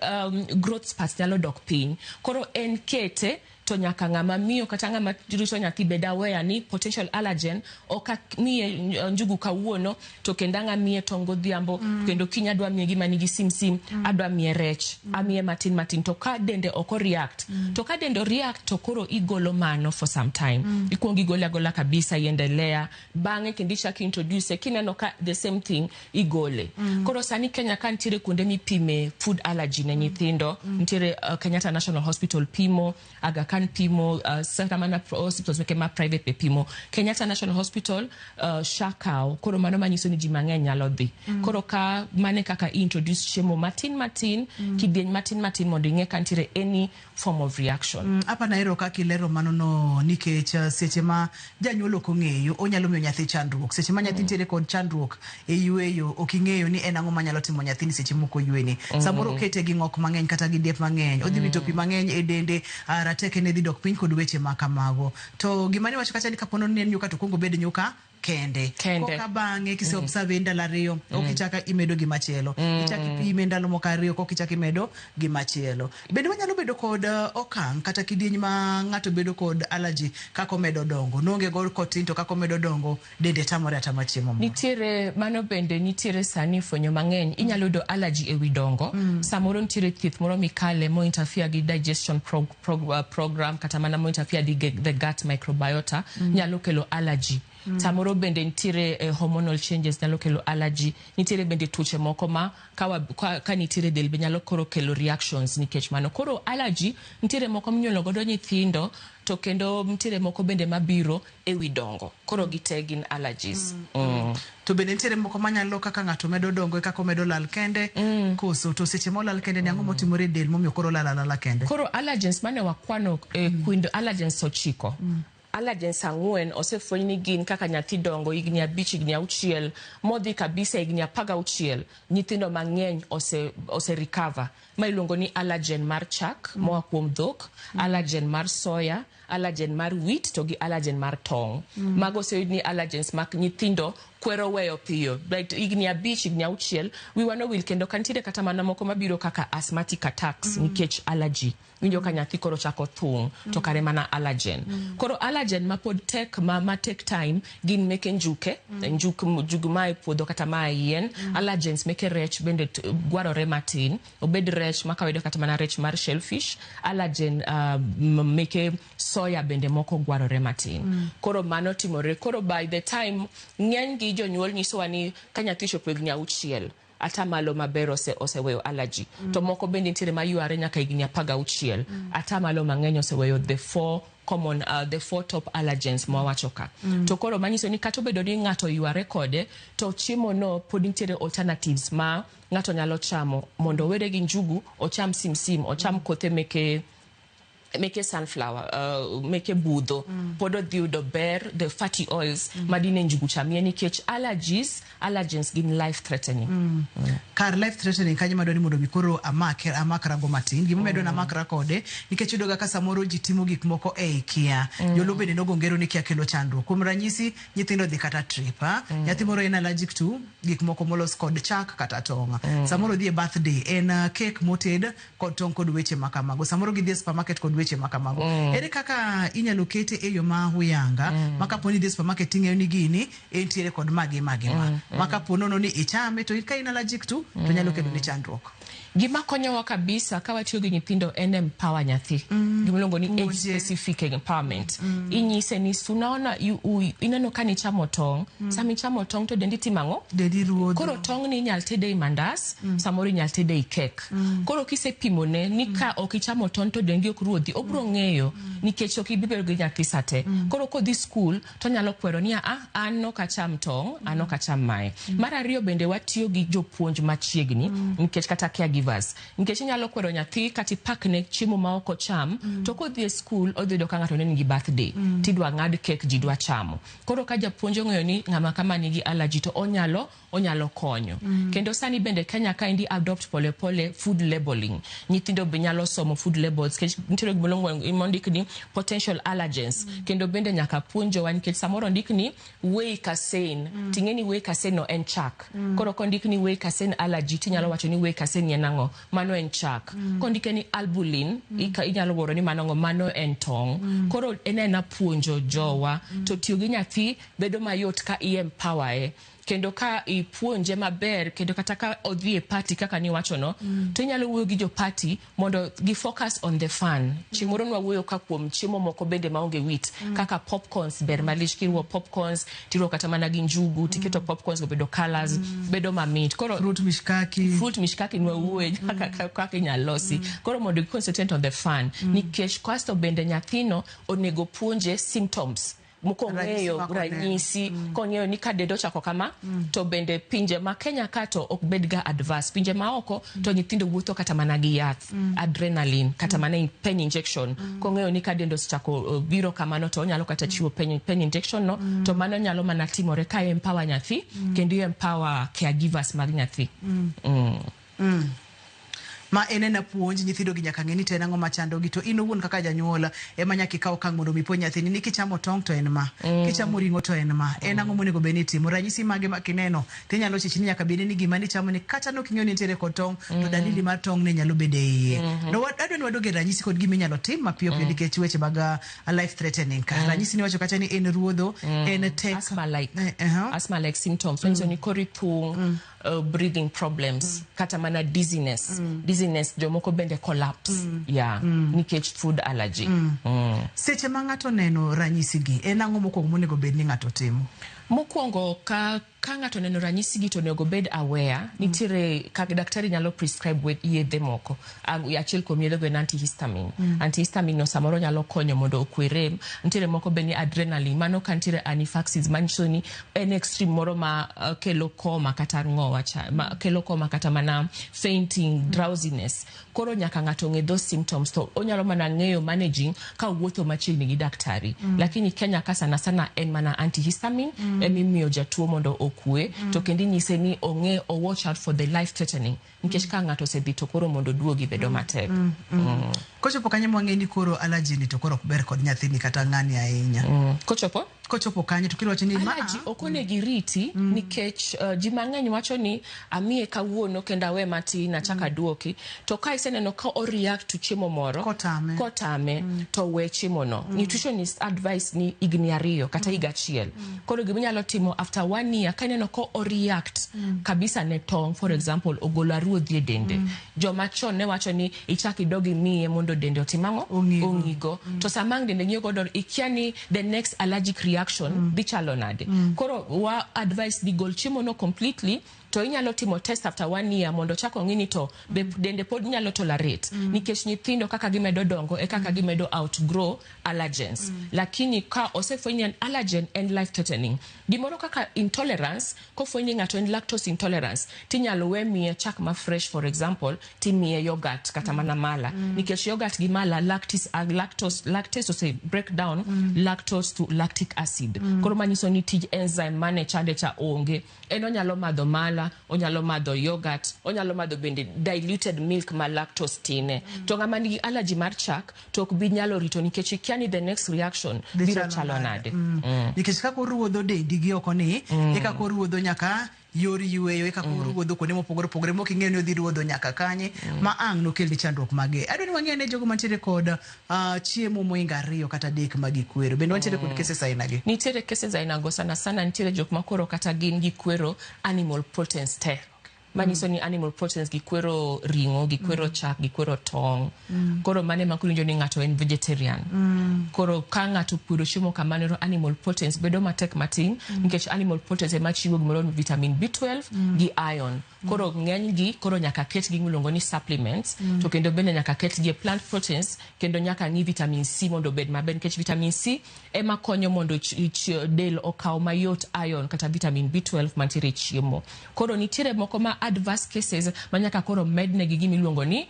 [SPEAKER 2] growth spurts nyalo dok piny. Koro en kete to nyaka ng'ama miyo kata ng'ama rito nyathi bed aware ni potential allergen ok amiye njugu kawuono to kendo ang' amiye tong' godhiambo. Kendo kiny adwa miye gima nigi simsim. Adwa miye rech. Amiye matin matin to ka dende ok o-react. To ka dende o-react to koro igolo mano for some time. Ikuongo igole agola kabisa, iendelea bang'e kendo ichako introduce kineno ka the same thing igole. Koro sani Kenya ka nitiere kuonde mipime food allergy ne nyithindo. Nitiere Kenyatta National Hospital pimo, Aga Khan pimo, kata mana hospitals meke ma private be pimo. Kenyatta National Hospital shakaw koro mano manyiso ni ji mang'eny nyalo dhi. Koro ka mane kaka i introduce chiemo matin matin. Kidieny matin matin mondo ing'e ka nitiere any form of reaction.
[SPEAKER 1] Apa nahero kaka ilero mano no nikech seche ma janyuol ok ong'eyo onyalo miyo nyathi chandruok. Seche ma nyathi nitiere kod chandruok e yweyo, ok ing'eyo ni en ang'o manyalo timo nyathini seche moko oyweni. Samoro okete gi ng'ok mang'eny kata gi diep mang'eny, odhi wito pi mang'eny e dende, rateke ne dhi dok piny kod weche ma kamago. To gima niwacho kacha ni kapo ni en nyuka to kuongo obed nyuka kende.
[SPEAKER 2] Kende.
[SPEAKER 1] Koka bang'e kise observe ndalo 2 ok ichaka imedo gimachielo. Ichak ipime ndalo moko 2 koka ichak imedo gimachielo. Bende wanyalo bedo kod okang' kata kidieny ma ng'ato bedo kod allergy kaka omedo dongo. Noonge go kotin to kaka omedo dongo dende tamore atama chiemo moro.
[SPEAKER 2] Nitiere mano bende, nitiere sani fwenyo mang'eny inyalo yudo allergy ewi dongo. Samoro nitiere thieth moro mikale mo interfere gi digestion program kata mana mo interfere gi the gut microbiota. Nyalo kelo allergy. Samoro bende nitiere hormonal changes nyalo kelo allergy. Nitiere bende tuoche moko ma ka nitiere del be nyalo koro kelo reactions nikech mano. Koro allergy nitiere moko minyuolo godo nyithindo to kendo nitiere moko bende mabiro ewi dongo. Koro gite gin allergies.
[SPEAKER 1] To bende nitiere moko manyalo kaka ng'ato medo dongo e kaka omedo lal kende. Koso to seche molal kende ni ang'o motimore e del momiyo koro olal alala kende?
[SPEAKER 2] Koro allergens mane wakwano kind allergens 9. Allergens 4 osefweny ni gin kaka nyathi dongo higni 5, higni 6, modhi kabisa higni 16, nyithindo mang'eny ose recover. Ma iluongo ni allergen mar chak moa kuom dhok, allergen mar soya, allergen mar wheat to gi allergen mar tong'. Mago oseyud ni allergens mag nyithindo kwero weyo piyo. Right, higni 5, higni 6, wiwa nowil kendo ka nitiere kata mana moko mabiro kaka asthmatic attacks nikech allergy. Winjo ka nyathi koro chako thung' to kare mana allergen. Koro allergen ma pod tek ma take time gin meke njuke, njugu mae puodho kata mae yien. Allergens meke rech bende gwarore matin. Obed rech ma kawaida kata mana rech mar shellfish. Allergen meke soya bende moko gwarore matin. Koro mano timore. Koro by the time ng'eny gi jonyuol nyisowa ni ka nyathi ochopo higni 6 atamalo maber oseweyo allergy. To moko bende nitiere mayware nyaka higni 16. Atamalo mang'eny oseweyo the four common the four top allergens mwawacho ka. To koro manyiso ni kata obedo ni ng'ato yware kode to chiemo no pod nitiere alternatives ma ng'ato nyalo chamo mondo owere gi njugu, ocham simsim, ocham kothe meke. Meke sunflower, meke budho pod odhi yudo ber, the fatty oils madine njugu cha miye, nikech allergies, allergens gin life threatening.
[SPEAKER 1] Kar life threatening kanyo madwa ni mondo mi koro amake amakra go matin. Gimomiyo adwa ni amakra kode nikech iyudo ga ka samoro ji timo gik moko ei kia. Joluo bende nogo ngero ni kia kelo chandruok. Kuom ranyisi, nyithindo dhi kata trip, ha? Nyathi moro en allergic to gik moko molos kod chak kata tong'. Samoro dhi e birthday, en cake moted kod tong' kod weche makamago. Samoro gidhi e supermarket kod weche makamago. Ere kaka inyalo kete e yo ma huyanga ma kapo ni idhi e supermarket ting'eyo ni gini entiere kod magi magi ma kapo nono ni ichame to ka in allergic to nyalo kelo ni chandruok?
[SPEAKER 2] Gima konyowa kabisa ka watiyo gi nyithindo en empower nyathi. Gimiluongo ni age specific empowerment. Inyise ni sunaona ineno ka nichamo tong', sama ichamo tong' to dendi timo ang'o?
[SPEAKER 1] Dendi ruodho.
[SPEAKER 2] Koro tong' ni inyal tede ei mandas, samoro inyal tede ei cake. Koro kisepimone ni ka ok ichamo tong' to dendi ok ruodhi, obiro ng'eyo nikech ok ibi bedo gi nyathi sate. Koro kodhi skul to onyalo kwero ni, "Ah, an ok acham tong', an ok acham mae." Mar ariyo bende watiyo gi jopuonj machiegni nikech kata caregivers, nikech inyalo kwero nyathi kata ipakne chiemo ma ok ocham, to kodhi e skul odhi yudo ka ng'ato ne nigi birthday, tidwa ng'ad cake, ji dwa chamo. Koro ka japuonj ong'eyo ni ng'ama kama nigi allergy to onyalo konyo. Kendo sani bende Kenya kaendi adopt pole pole food labeling. Nyithindo be nyalo somo food labels nikech nitiere gima mondik ni potential allergens. Kendo bende nyaka puonjowa nikech samoro ondik ni whey casein, ting'e ni whey casein no en chak. Koro kondik ni whey casein allergy, tinyalo wacho ni whey casein en ang'o? Mano en chak. Kondike ni albumin, inyalo wuoro ni mano ang'o? Mano en tong'. Koro en ena puonjo jowa to tiyo gi nyathi bedo mayot ka i empower e kendo ka ipuonje maber, kendo kata ka odhi e party kaka niwacho no, to inyalo wuoyo gi jo party mondo gi focus on the fun. Chieng' moro nwawuoyo ka kuom chiemo moko bende maonge wheat kaka popcorns. Ber malich kiruwo popcorns, tiruwo kata mana gi njugu, tiketo popcorns go bedo colors, bedo mamit. Koro
[SPEAKER 1] fruit mishkaki,
[SPEAKER 2] fruit mishkaki nwawuoye kaka inyalo losi. Koro mondo gi concentrate on the fun, nikech kasto bende nyathino onego puonje symptoms mokong'eyo, ranyisi kong'eyo ni ka dende ochako kama. To bende pinje ma Kenya ka to ok bed ga adverse. Pinje ma oko to nyithindo wuotho kata mana gi yath, adrenaline kata mana pen injection. Kong'eyo ni ka dende osechako biro kamano to onyalo kata chiwo pen injection no. To mano nyalo mana timore ka empower nyathi kendo empower caregivers mag nyathi.
[SPEAKER 1] Ma en ena puonj nyithindo gi nyaka ng'e ni to en ang'o machandogi, to in owuon kaka janyuol ema nyaka ikaw okang' mondo mi puonj nyathini ni kichamo tong' to en ma, kichamo ring'o to en ma, en ang'o monego bed ni itimo, ranyisi mage ma kineno tinyalo chich ni nyaka bed ni gima nichamo ni kata nok ing'eyo ni nitiere kod tong' to dalili mar tong' ne nyalo bedo e iye. No adwa ni wadog e ranyisi kod gima inyalo tim mapiyo piyo nikech weche mag life threatening ka. Ranyisi niwacho kacha ni en ruodho, en tek
[SPEAKER 2] asthma like asthma like symptoms, manyiso ni kori thung', breathing problems, kata mana dizziness. Dizziness, jomoko bende collapse, yeah, nikech food allergy.
[SPEAKER 1] Seche ma ng'ato neno ranyisi gi, en ang'o mokwongo monego bed ni ng'ato timo?
[SPEAKER 2] Mokwongo ka ng'ato oneno ranyisi gi to onego bed aware nitiere kaka daktari nyalo prescribe with yedhe moko. Achiel kuom yedhe go en antihistamine. Antihistamine no samoro nyalo konyo mondo okwe rem. Nitiere moko be ni adrenaline, mano ka nitiere anaphylaxis, manyiso ni en extreme moro ma kelo coma kata ng'owa cha, ma kelo coma kata mana fainting, drowsiness. Koro nyaka ng'ato ng'e those symptoms, to onyalo mana ng'eyo managing ka owuotho machiegni gi daktari. Lakini Kenya ka sana sana en mana antihistamine emimiyo jatuo mondo okwe, to kendo inyise ni ong'e o watch out for the life threatening, nikech ka ng'ato osedhi to koro mondo oduogi bedo matek.
[SPEAKER 1] Kochopo kanyo mwang'e ni koro allergy ni to koro ok ber kod nyathini kata ng'ani ahinya.
[SPEAKER 2] Kochopo?
[SPEAKER 1] Kochopo kanyo to kiwacho ni ma
[SPEAKER 2] Allergy ok onego iriti, nikech ji mang'eny wacho ni amiye kawuono kendo awe matin achak aduoki. To ka iseneno ka o react to chiemo moro
[SPEAKER 1] kotame,
[SPEAKER 2] kotame to we chiemo no. Nutritionist advice ni higni 2 kata higa achiel. Koro giminyalo timo after one year, ka ineno ka o react kabisa ne tong', for example, ogolo aruodhi e dende. Joma chon ne wacho ni ichak idog imiye mondo dende otim ang'o? Ong'igo. To sama ang' dende ng'iyo godo, ikia ni the next allergic reaction dhi chalo nade. Koro wa advice ni gol chiemo no completely. To inyalo timo test after one year mondo chak ong'i ni to be dende pod nyalo tolerate. Nikech nyithindo kaka gimedo dongo e kaka gimedo outgrow allergens. Lakini ka osefweny ni en allergen en life threatening. Gimoro kaka intolerance, kofweny ni ng'ato en lactose intolerance, tinyalo we miye chak ma fresh for example, timiye yogurt kata mana mala. Nikech yogurt gi mala lactis, lactose, lactase ose break down lactose to lactic acid. Koro manyiso ni tij enzyme mane chande cha onge. En onyalo madho mala, onyalo madho yogurt, onyalo madho bende diluted milk ma lactose tine. To ng'ama nigi allergy mar chak to ok bi nyalo rito nikech ikia ni the next reaction
[SPEAKER 1] Dhi
[SPEAKER 2] biro
[SPEAKER 1] chalo
[SPEAKER 2] chalo
[SPEAKER 1] nade.
[SPEAKER 2] nade.
[SPEAKER 1] Nikech kaka oruodho dendi gi oko ni, e kaka oruodho nyaka yor yueyo, e kaka oruodho kuonde mopogore opogore mok ing'eyo ni odhi ruodho nyaka kanye, ma ang' nokelni chandruok mage. Adwa ni wang'e ane jogo mantiere kod chiemo moingo 2 kata 3 ma gikwero. Bende wantiere kod cases aina gi?
[SPEAKER 2] Nitiere cases aina go sana sana nitiere jok ma koro kata gin gikwero animal proteins te. Manyiso ni animal proteins gikwero ring'o, gikwero chak, gikwero tong'. Koro mane ma koro iwinjo ni ng'ato en vegetarian. Koro ka ng'ato okwero chiemo kamano to animal proteins bedo matek matin nikech animal proteins ema chiwo gimoro ni vitamin B12 gi iron. Koro ng'eny gi koro nyaka ket gi miluongo ni supplements to kendo bende nyaka ket gi e plant proteins kendo nyaka ng'i vitamin C mondo obed maber nikech vitamin C ema konyo mondo del okaw mayot iron kata vitamin B12 mantiere e chiemo. Koro nitiere moko ma adverse cases ma nyaka koro mednegi gima iluongo ni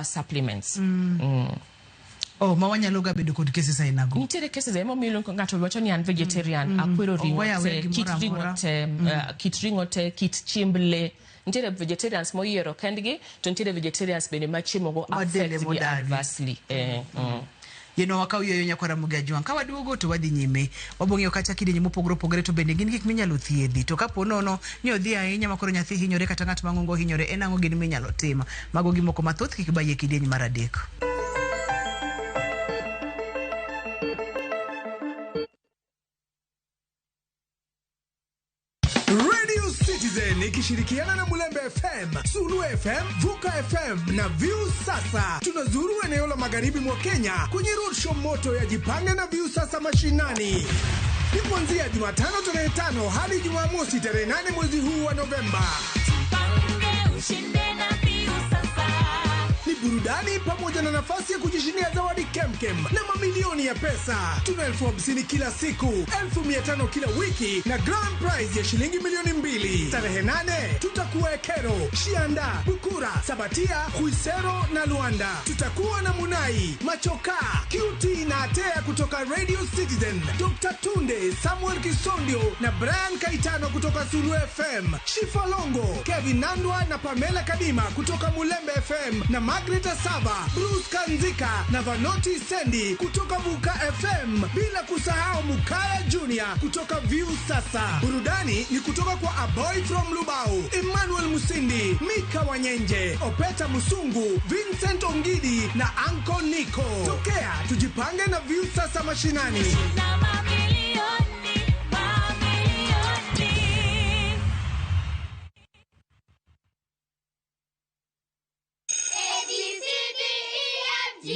[SPEAKER 2] supplements.
[SPEAKER 1] Oh, ma wanyalo ga bedo kod cases aina go.
[SPEAKER 2] Nitiere cases emomiyo ng'ato wacho ni an vegetarian, akwero ring'o
[SPEAKER 1] Oweyo aweya
[SPEAKER 2] te,
[SPEAKER 1] gimoro
[SPEAKER 2] kit ring'o
[SPEAKER 1] amora.
[SPEAKER 2] te, kit ring'o te, kit chiemb le. Nitiere vegetarians moyiero kendgi, to nitiere vegetarians bende ma chiemo go
[SPEAKER 1] Ma dende
[SPEAKER 2] affect gi
[SPEAKER 1] modagi.
[SPEAKER 2] adversely.
[SPEAKER 1] Yeno wakaw yueyo nyakwa Ramogi Ajwang'. Ka waduogo to wadhi nyime. Wabong'iyo kacha kidienje mopogore opogore to bende gin gik minyalo thiedhi. To kapo nono ni odhi ahinya ma koro nyathi hinyore kata ng'at mang'ongo hinyore, en ang'o gini minyalo tim? Mago gimoko mathoth kik bayie kidieny mar 3.
[SPEAKER 14] Radio Citizen ikishirikiana na Mulembe FM, Sulu FM, Vuka FM na View Sasa. Tunazuru eneo la magharibi mwa Kenya kwenye roadshow moto ya Jipange na View Sasa mashinani. Ni kuanzia Jumatano tarehe 5 hadi Jumamosi tarehe 8 mwezi huu wa Novemba. Ni burudani pamoja na nafasi ya kujishindia zawadi kemkem na mamilioni ya pesa. Tuna 50,000 kila siku, 500,000 kila wiki na grand prize ya shilingi milioni 2. Tarehe 8 tutakuwa Ekero, Shianda, Bukura, Sabatia, Khwisero na Luanda. Tutakuwa na Munai, Machoka, QT na Atea kutoka Radio Citizen, Dr. Tunde, Samuel Kisondio na Brian Kaitano kutoka Sulu FM, Shifa Longo, Kevin Nandwa na Pamela Kadima kutoka Mulembe FM na Margaret Asaba, Bruce Kanzika na Vanoti Sendi kutoka Vuka FM, bila kusahau Mukaya Junior kutoka View Sasa. Burudani ni kutoka kwa A Boy from Lubao, Emmanuel Musindi, Mika Wanyenje, Opeta Musungu, Vincent Ongidi na Anko Nico. Tokea tujipange na View Sasa mashinani.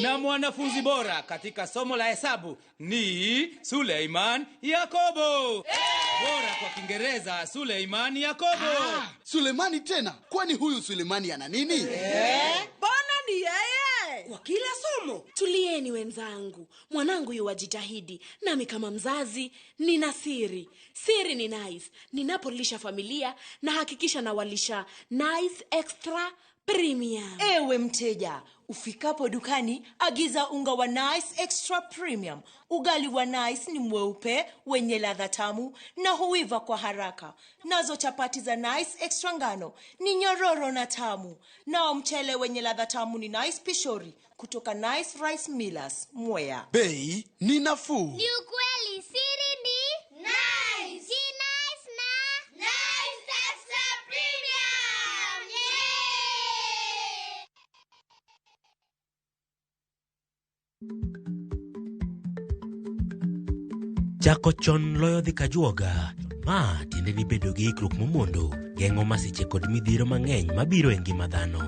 [SPEAKER 15] Na mwanafunzi bora katika somo la hesabu ni Suleiman Yakobo. Bora kwa Kiingereza Suleiman Yakobo.
[SPEAKER 16] Sulemani tena? Kwani huyu Sulemani ana nini?
[SPEAKER 17] Mbona ni yeye? Kwa kila somo.
[SPEAKER 7] Tulieni wenzangu, mwanangu yuwajitahidi, nami kama mzazi nina siri. Siri ni Nice. Ninapolisha familia na hakikisha nawalisha Nice Extra Premium.
[SPEAKER 18] Ewe mteja, ufikapo dukani agiza unga wa Nice Extra Premium. Ugali wa Nice ni mweupe wenye ladha tamu na huiva kwa haraka. Nazo chapati za Nice Extra ngano ni nyororo na tamu. Nao mchele wenye ladha tamu ni Nice Pishori kutoka Nice Rice Millers, Mwea.
[SPEAKER 16] Bei ni nafuu.
[SPEAKER 6] Ni ukweli, siri ni Nice. Si Nice na Nice Extra Premium. Yeah!
[SPEAKER 19] Chako chon loyo dhi kajuoga. Ma tiende ni bedo gi ikruok momondo geng'o masiche kod midhiero mang'eny mabiro e ngima dhano.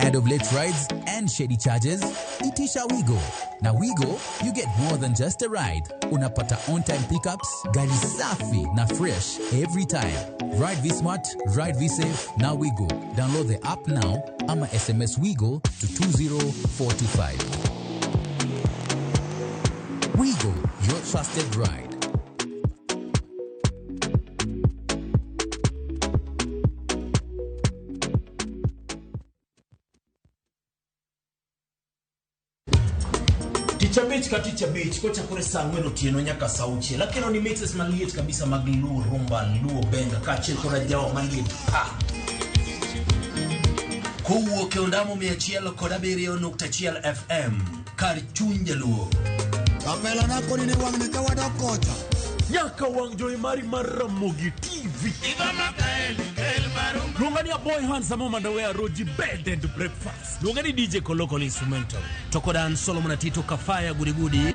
[SPEAKER 14] Add
[SPEAKER 20] Tired of late rides and shady charges? Itisha Wigo. Na Wigo, you get more than just a ride. Unapata on-time pickups, gari safi na fresh every time. Ride V-Smart, ride V-Safe, na Wigo. Download the app now ama SMS Wigo to 20425. Wigo, your trusted ride.
[SPEAKER 21] Tich abich ka tich abich kochakore saa ang'wen otieno nyaka saa auchiel akelo ni mixes maliet kabisa mag Luo Rumba, Luo Benga kaachiel koda jawa maliet pa
[SPEAKER 8] Kowuok e ondamo 107.1 FM kar chuny jaluo.
[SPEAKER 22] Kapela nako ni wang'ni ka wadok kocha.
[SPEAKER 21] Nyaka wang' jowi mari mar Ramogi TV. Luonga ni Aboy Handsome Omandawe Roji Bed and Breakfast. Luonga ni DJ Koloko Instrumental.
[SPEAKER 8] To koda an Solomon Atito Kafaya Gudigudi.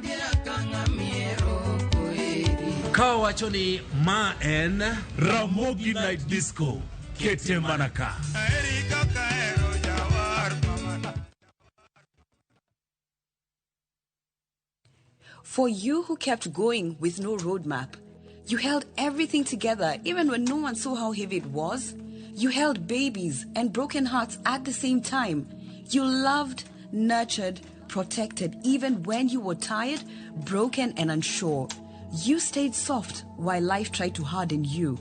[SPEAKER 8] Ka wacho ni ma en
[SPEAKER 21] Ramogi Night Disco. Kete manaka.
[SPEAKER 23] For you who kept going with no roadmap, you held everything together even when no one saw how heavy it was. You held babies and broken hearts at the same time. You loved, nurtured, protected even when you were tired, broken, and unsure. You stayed soft while life tried to harden you.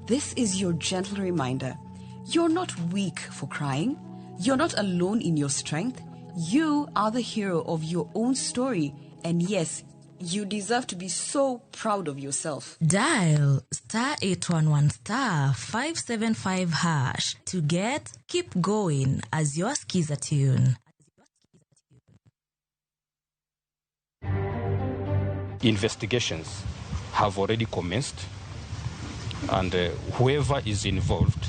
[SPEAKER 23] This is your gentle reminder. You're not weak for crying. You're not alone in your strength. You are the hero of your own story. And yes, you deserve to be so proud of yourself.
[SPEAKER 3] Dial star 811 star 575 hash to get Keep Going as your skiza tune.
[SPEAKER 24] Investigations have already commenced, and whoever is involved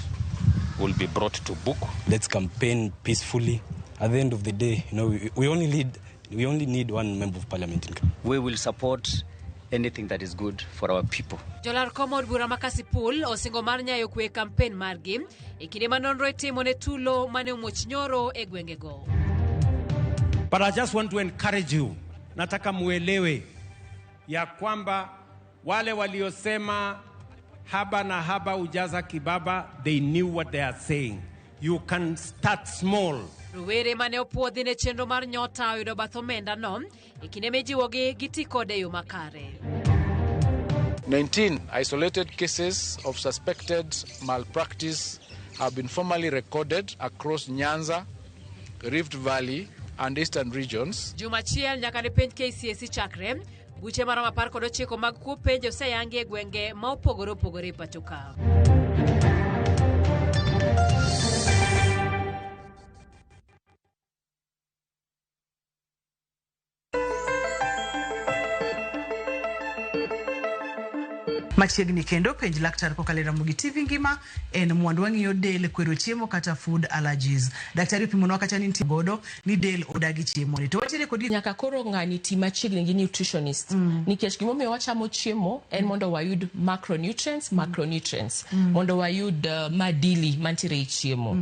[SPEAKER 24] will be brought to book.
[SPEAKER 25] Let's campaign peacefully. At the end of the day, you know, we only need one member of parliament.
[SPEAKER 26] We will support anything that is good for our people.
[SPEAKER 27] Jolar kom od bura ma Kasipul osingo mar nyayo kwe kampen margi e kinde ma nonro itimo ne tulo mane omuoch nyoro e gwengego.
[SPEAKER 28] But I just want to encourage you. Nataka muelewe ya kwamba wale waliosema haba na haba ujaza kibaba, they knew what they are saying. You can start small.
[SPEAKER 27] Rowere mane opuodhi ne chenro mar nyota oyudo bath omenda no e kinde mijiwogi giti kode e yo makare.
[SPEAKER 29] 19 isolated cases of suspected malpractice have been formally recorded across Nyanza, Rift Valley and Eastern regions.
[SPEAKER 27] Juma achiel nyaka ne penj KCSE chakre, buche maromo 19 mag kuo penj oseyangi e gwenge ma opogore opogore e pacho ka.
[SPEAKER 1] Machiegni kendo penj laktar kokalo e Ramogi TV ngima en mwandu wang'iyo del kwero chiemo kata food allergies. Daktari opimonwa kacha ni nitie godo ni del odagi chiemo ni. To watiere kod
[SPEAKER 2] nyaka koro ng'ani ti machiegni gi nutritionist nikech gimomiyo wachamo chiemo en mondo wayud macronutrients mondo wayud madili mantiere e chiemo.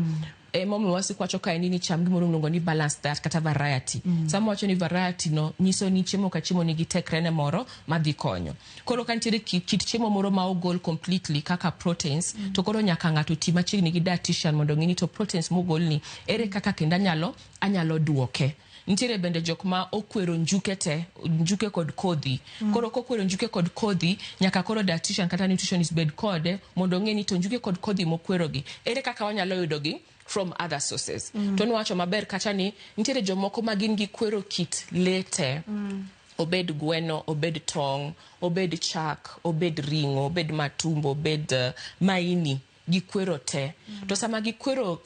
[SPEAKER 2] Emomiyo wasiko wacho kae ni cham gimoro miluongo ni balanced diet kata variety. Sama wacho ni variety no nyiso ni chiemo ka chiemo nigi tekrene moro madhi konyo. Koro ka nitiere kit chiemo moro ma ogol completely kaka proteins, to koro nyaka ng'ato ti machiegni gi dietitian mondo ong'e ni to proteins mogolni ere kaka kendo anyalo duoke. Nitiere bende jok ma okwero njuke te, njuke kod kodhi. Koro kokwero njuke kod kodhi, nyaka koro dietitian kata nutritionist bed kode mondo ong'e ni to njuke kod kodhi mokwerogi ere kaka wanyalo yudogi from other sources. To nwacho maber kacha ni nitiere jomoko ma gin gi kwero kit lee te. Obed gweno, obed tong', obed chak, obed ring'o, obed matumbo, obed maini, gikwero te. To sama gikwero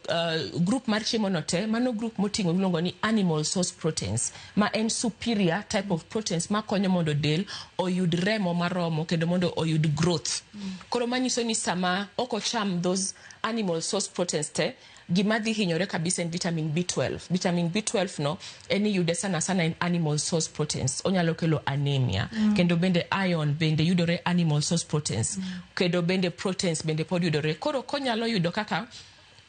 [SPEAKER 2] group mar chiemo no te, mano group moting'o miluongo ni animal source proteins, ma en superior type of proteins makonyo mondo del oyud remo maromo kendo mondo oyud growth. Koro manyiso ni sama ok ocham those animal source proteins te, gima dhi hinyore kabisa en vitamin B12. Vitamin B12 no en iyude sana sana in animal source proteins. Onyalo kelo anemia. Kendo bende iron bende yudore animal source proteins. Kendo bende proteins bende pod yudore. Koro konyalo yudo kaka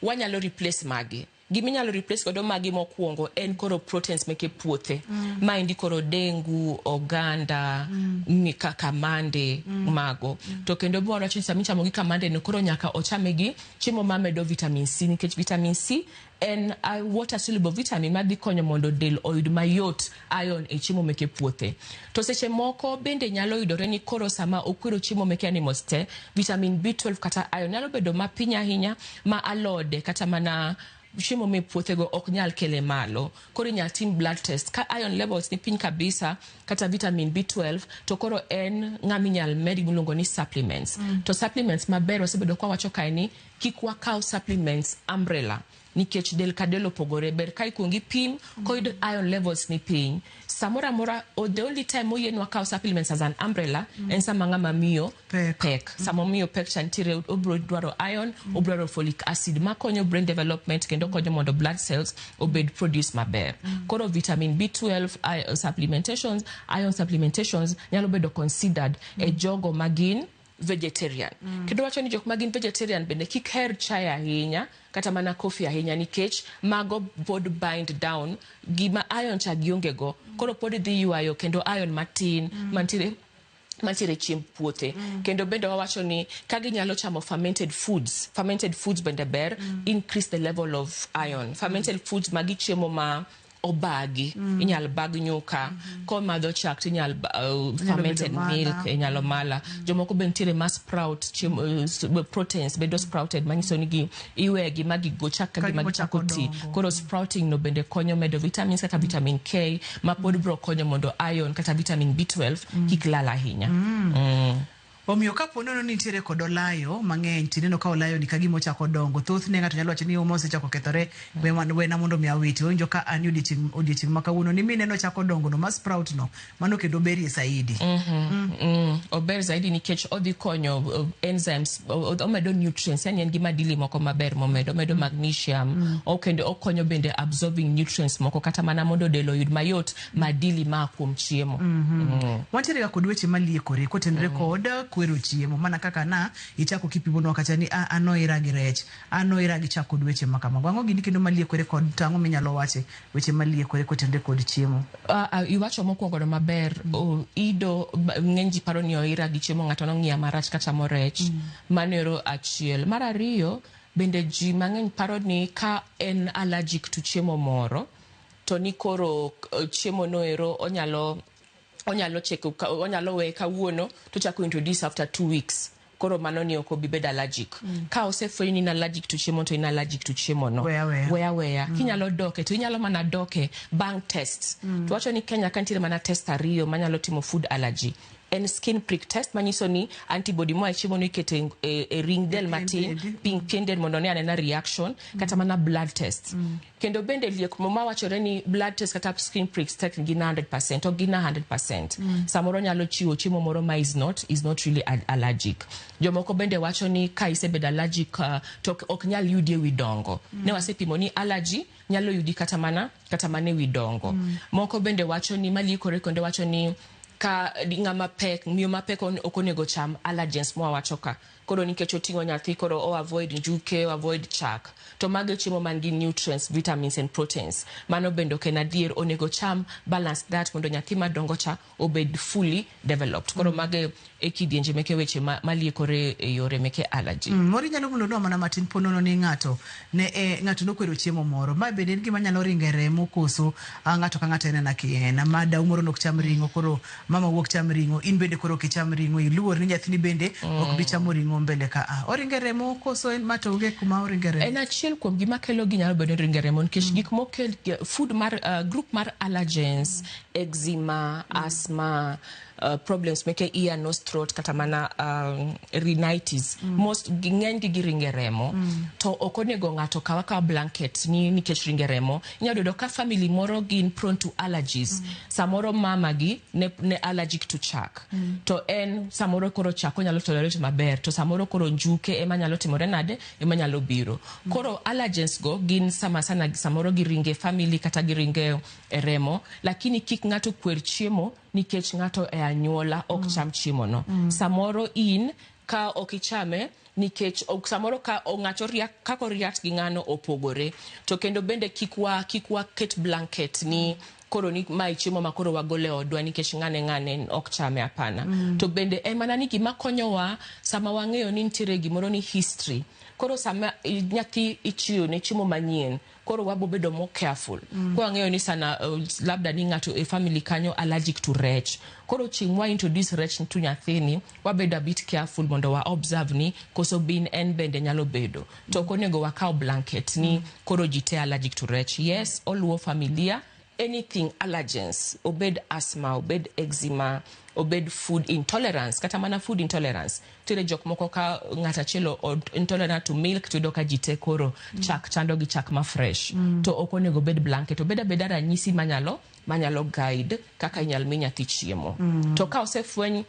[SPEAKER 2] wanyalo replace magi. Giminyalo replace godo magi mokwongo en koro proteins meke puothe. Maendi koro dengu, oganda, kamande mago. To kendo bwawacho ni sama ichamo gi kamande no koro nyaka ochame gi chiemo mamedo vitamin C, nikech vitamin C en a water soluble vitamin madhi konyo mondo del oyud mayot iron e chiemo meke puothe. To seche moko bende nyalo yudore ni koro sama okwero chiemo meke animals te, vitamin B12 kata iron nyalo bedo mapiny ahinya ma alode kata mana chiemo me puothego ok nyal kele malo. Koro inyal tim blood test ka iron levels ni piny kabisa kata vitamin B12, to koro en ng'ama inyal med gimiluongo ni supplements. To supplements maber wasebedo kwa wacho kae ni kik wakaw supplements umbrella, nikech del ka del opogore. Ber ka ikuongo ipim koyud iron levels ni piny samoro amora. The only time moyienwa kawo supplements as an umbrella en sama ng'ama miyo pek. Sama omiyo pek cha nitiere, obiro dwaro iron, obiro dwaro folic acid makonyo brain development kendo konyo mondo blood cells obed produce maber. Koro vitamin B12 supplementations, iron supplementations nyalo bedo considered e jogo magin vegetarian. Kendo wacho ni jok magin vegetarian bende kik her chai ahinya kata mana coffee ahinya, nikech mago pod bind down gima iron cha gionge go. Koro pod dhi ywayo kendo iron matin mantiere chiemb puothe. Kendo bende wawacho ni ka ginyalo chamo fermented foods, fermented foods bende ber, increase the level of iron. Fermented foods magi chiemo ma obagi, inyal bag nyuka, komadho chak tinyal fermented milk, inyalo mala. Jomoko be nitiere ma sprout chiemo, proteins bedo sprouted, manyiso ni gi iwegi ma gigo chak ka gima gichako ti. Koro sprouting no bende konyo medo vitamins kaka vitamin K ma pod bro konyo mondo iron kata vitamin B12 kik lal ahinya.
[SPEAKER 1] Omiyo kapo nono ni nitiere kod olayo mang'eny, tineno ka olayo ni kagima ochako dongo, thothne ng'ato nyalo wacho ni uma osechako kethore, wena mondo mi awiti. Owinjo ka an odiochieng' ma kawuono ni mineno chako dongo no ma sprout no, mano kendo berie saidi.
[SPEAKER 2] Ober zaidi nikech odhi konyo enzymes, omedo nutrients, yani en gi madili moko maber momedo, omedo magnesium, kendo okonyo bende absorbing nutrients moko kata mana mondo del oyud mayot madili maa kuom chiemo.
[SPEAKER 1] Wantiere ga kod weche maliekore kotenore kod kwero chiemo, mana kaka na ichako kipimonwa kacha ni an ohera gi rech, an ohera gi chak kod weche ma kamago. Ang'o gini kendo maliekore kod to ang'o minyalo wache weche maliekore kotenore kod chiemo?
[SPEAKER 2] Iwacho mokwongo no maber. Ido ng'eny ji paro ni oira gi chiemo, ng'ato nong'iya marach kachamo rech. Mano ero achiel. Mar ariyo bende ji mang'eny paro ni ka en allergic to chiemo moro to ni koro chiemo no ero onyalo cheko, onyalo weye kawuono to chako introduce after 2 weeks, koro mano ni ok obi bedo allergic. Ka osefweny ni in allergic to chiemo, to in allergic to chiemo no.
[SPEAKER 1] Weya weya.
[SPEAKER 2] Weya weya. Kinyalo doke to inyalo mana doke bang' test. To wacho ni Kenya ka nitiere mana test ariyo manyalo timo food allergy. En skin prick test manyiso ni antibody moa e chiemo no iketo e ring del matin, pien del mondo ne anena reaction, kata mana blood test. Kendo bende liek mawachore ni blood test kata skin prick test gin 100%, ok gin 100%. Samoro nyalo chiwo chiemo moro ma is not really allergic. Jomoko bende wacho ni ka isebedo allergic to ok nyal yudi e wi dongo. Ne wasepimo ni allergy nyalo yudi kata mana e wi dongo. Moko bende wacho ni malikore kendo wacho ni ka ng'ama pek, miyo mapek ok onego cham allergens mwawacho ka. Koro nikech oting'o nyathi, koro o avoid njuke, o avoid chak. To mago chiemo man gi nutrients, vitamins and proteins. Mano bende ok en adier, onego cham balanced diet mondo nyathi madongo cha obed fully developed. Koro mago e kidienje meke weche maliekore e yore meke allergy.
[SPEAKER 1] Moro inyalo mulonwa mana matin po nono ni ng'ato ne ng'ato nokwero chiemo moro ma bende en gima nyalo ringo e remo koso ng'ato ka ng'ato en ena ki en ma dau moro nok cham ring'o, koro mama wuok cham ring'o, in bende koro ok icham ring'o, iluor ni nyathini bende ok bi chamo ring'o mbele ka a oringo e remo koso en ma to onge kuma oringo e remo?
[SPEAKER 2] En achiel kuom gima kelo gi nyalo bedo ni ringo e remo, nikech gik mokel food mar group mar allergens, eczema, asthma, problems meke ear, nose, throat, kata mana rhinitis, most ng'eny gi giringo e remo. To ok onego ng'ato kaw akawa blanket ni nikech ringo e remo. Inyalo yudo ka family moro gin prone to allergies. Samoro mama gi ne allergic to chak, to en samoro koro chak onyalo tolerate maber, to samoro koro njuke ema nyalo timore nade, ema nyalo biro. Koro allergens go gin sama sana samoro giringe family kata giringe e remo, lakini kik ng'ato kwer chiemo nikech ng'ato e anyuola ok cham chiemo no. Samoro in ka ok ichame Nikech ok samoro ka ng'ato react kaka react gi ng'ano opogore. To kendo bende kik wa kik waket blanket ni koro ni mae chiemo ma koro wagolo e odwa nikech ng'ane ng'ane ok chame hapana. To bende en mana ni gima konyowa sama wang'eyo ni nitiere gimoro ni history. Koro sama nyathi ichiwo ne chiemo manyien, koro wabo bedo more careful. Kwa wang'eyo ni sana labda ni ng'ato e family kanyo allergic to rech. Koro chieng' mwa introduce rech to nyathini, wabedo a bit careful mondo wa observe ni koso bin en bende nyalo bedo. To ok onego wakaw blanket ni koro ji te allergic to rech. Yes, oluwo familia, anything allergens, obed asthma, obed eczema, obed food intolerance, kata mana food intolerance. Nitiere jok moko ka ng'at achiel intolerant to milk to iyudo ka ji te koro chak chando gi chak ma fresh. To ok onego obed blanket, obed abeda ranyisi manyalo manyalo guide kaka inyal mi nyathi chiemo. To ka osefweny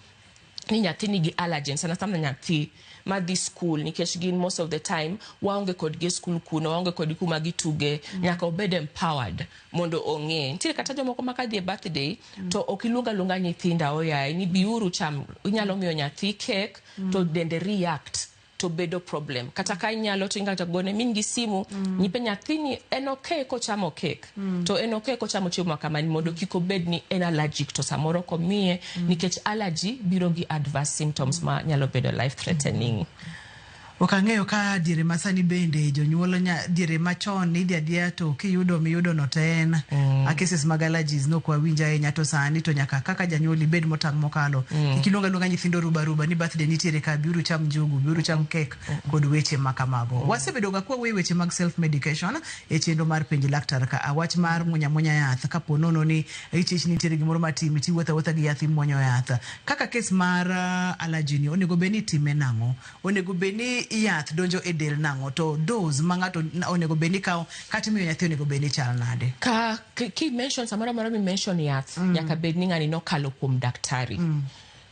[SPEAKER 2] ni nyathi nigi allergen, sana sana nyathi madhi school nikech gin most of the time waonge kodgi e school kuno, waonge kodgi kuma gituge, nyaka obed empowered mondo ong'e. Nitiere kata jomoko ma kadhi e birthday to ok iluong aluonga nyithinda oyaye ni biuru cham, inyalo miyo nyathi cake to dende react to bedo problem. Kata ka inyalo to inyalo gone min gi simu, nyipe nyathini en okay kochamo cake, to en okay kochamo chiemo ma kamani mondo kik obed ni en allergic to samoro komiye nikech allergy biro gi adverse symptoms ma nyalo bedo life threatening.
[SPEAKER 1] Ok ang'eyo ka diere ma sani bende jonyuol nya, diere machon idhi adhiya to kiyudo miyudo no to en a cases mag allergies nok wawinj ahinya to sani to nyaka kaka janyuol ibed motang' mokalo. Kik iluong aluonga nyithindo ruba ruba ni birthday nitiere ka biuru cham njugu, biuru cham cake kod weche ma kamago. Wasebedo ga kwawuoyo weche mag self medication e chenro mar penj laktar ka wach mar muonya muonya yath kapo nono ni ichich nitiere gimoro matimi tiwuotho awuotha gi yath imuonyo yath. Kaka kes mar allergy ni onego bed ni itime nang'o? Onego bed ni yath donjo e del nang'o to dose ma ng'ato onego bed ni kawo kata imiyo nyathi onego bed ni chal nade?
[SPEAKER 2] Ka ki mention samoro amora mi mention yath, nyaka bed ni ng'ani nokalo kuom daktari.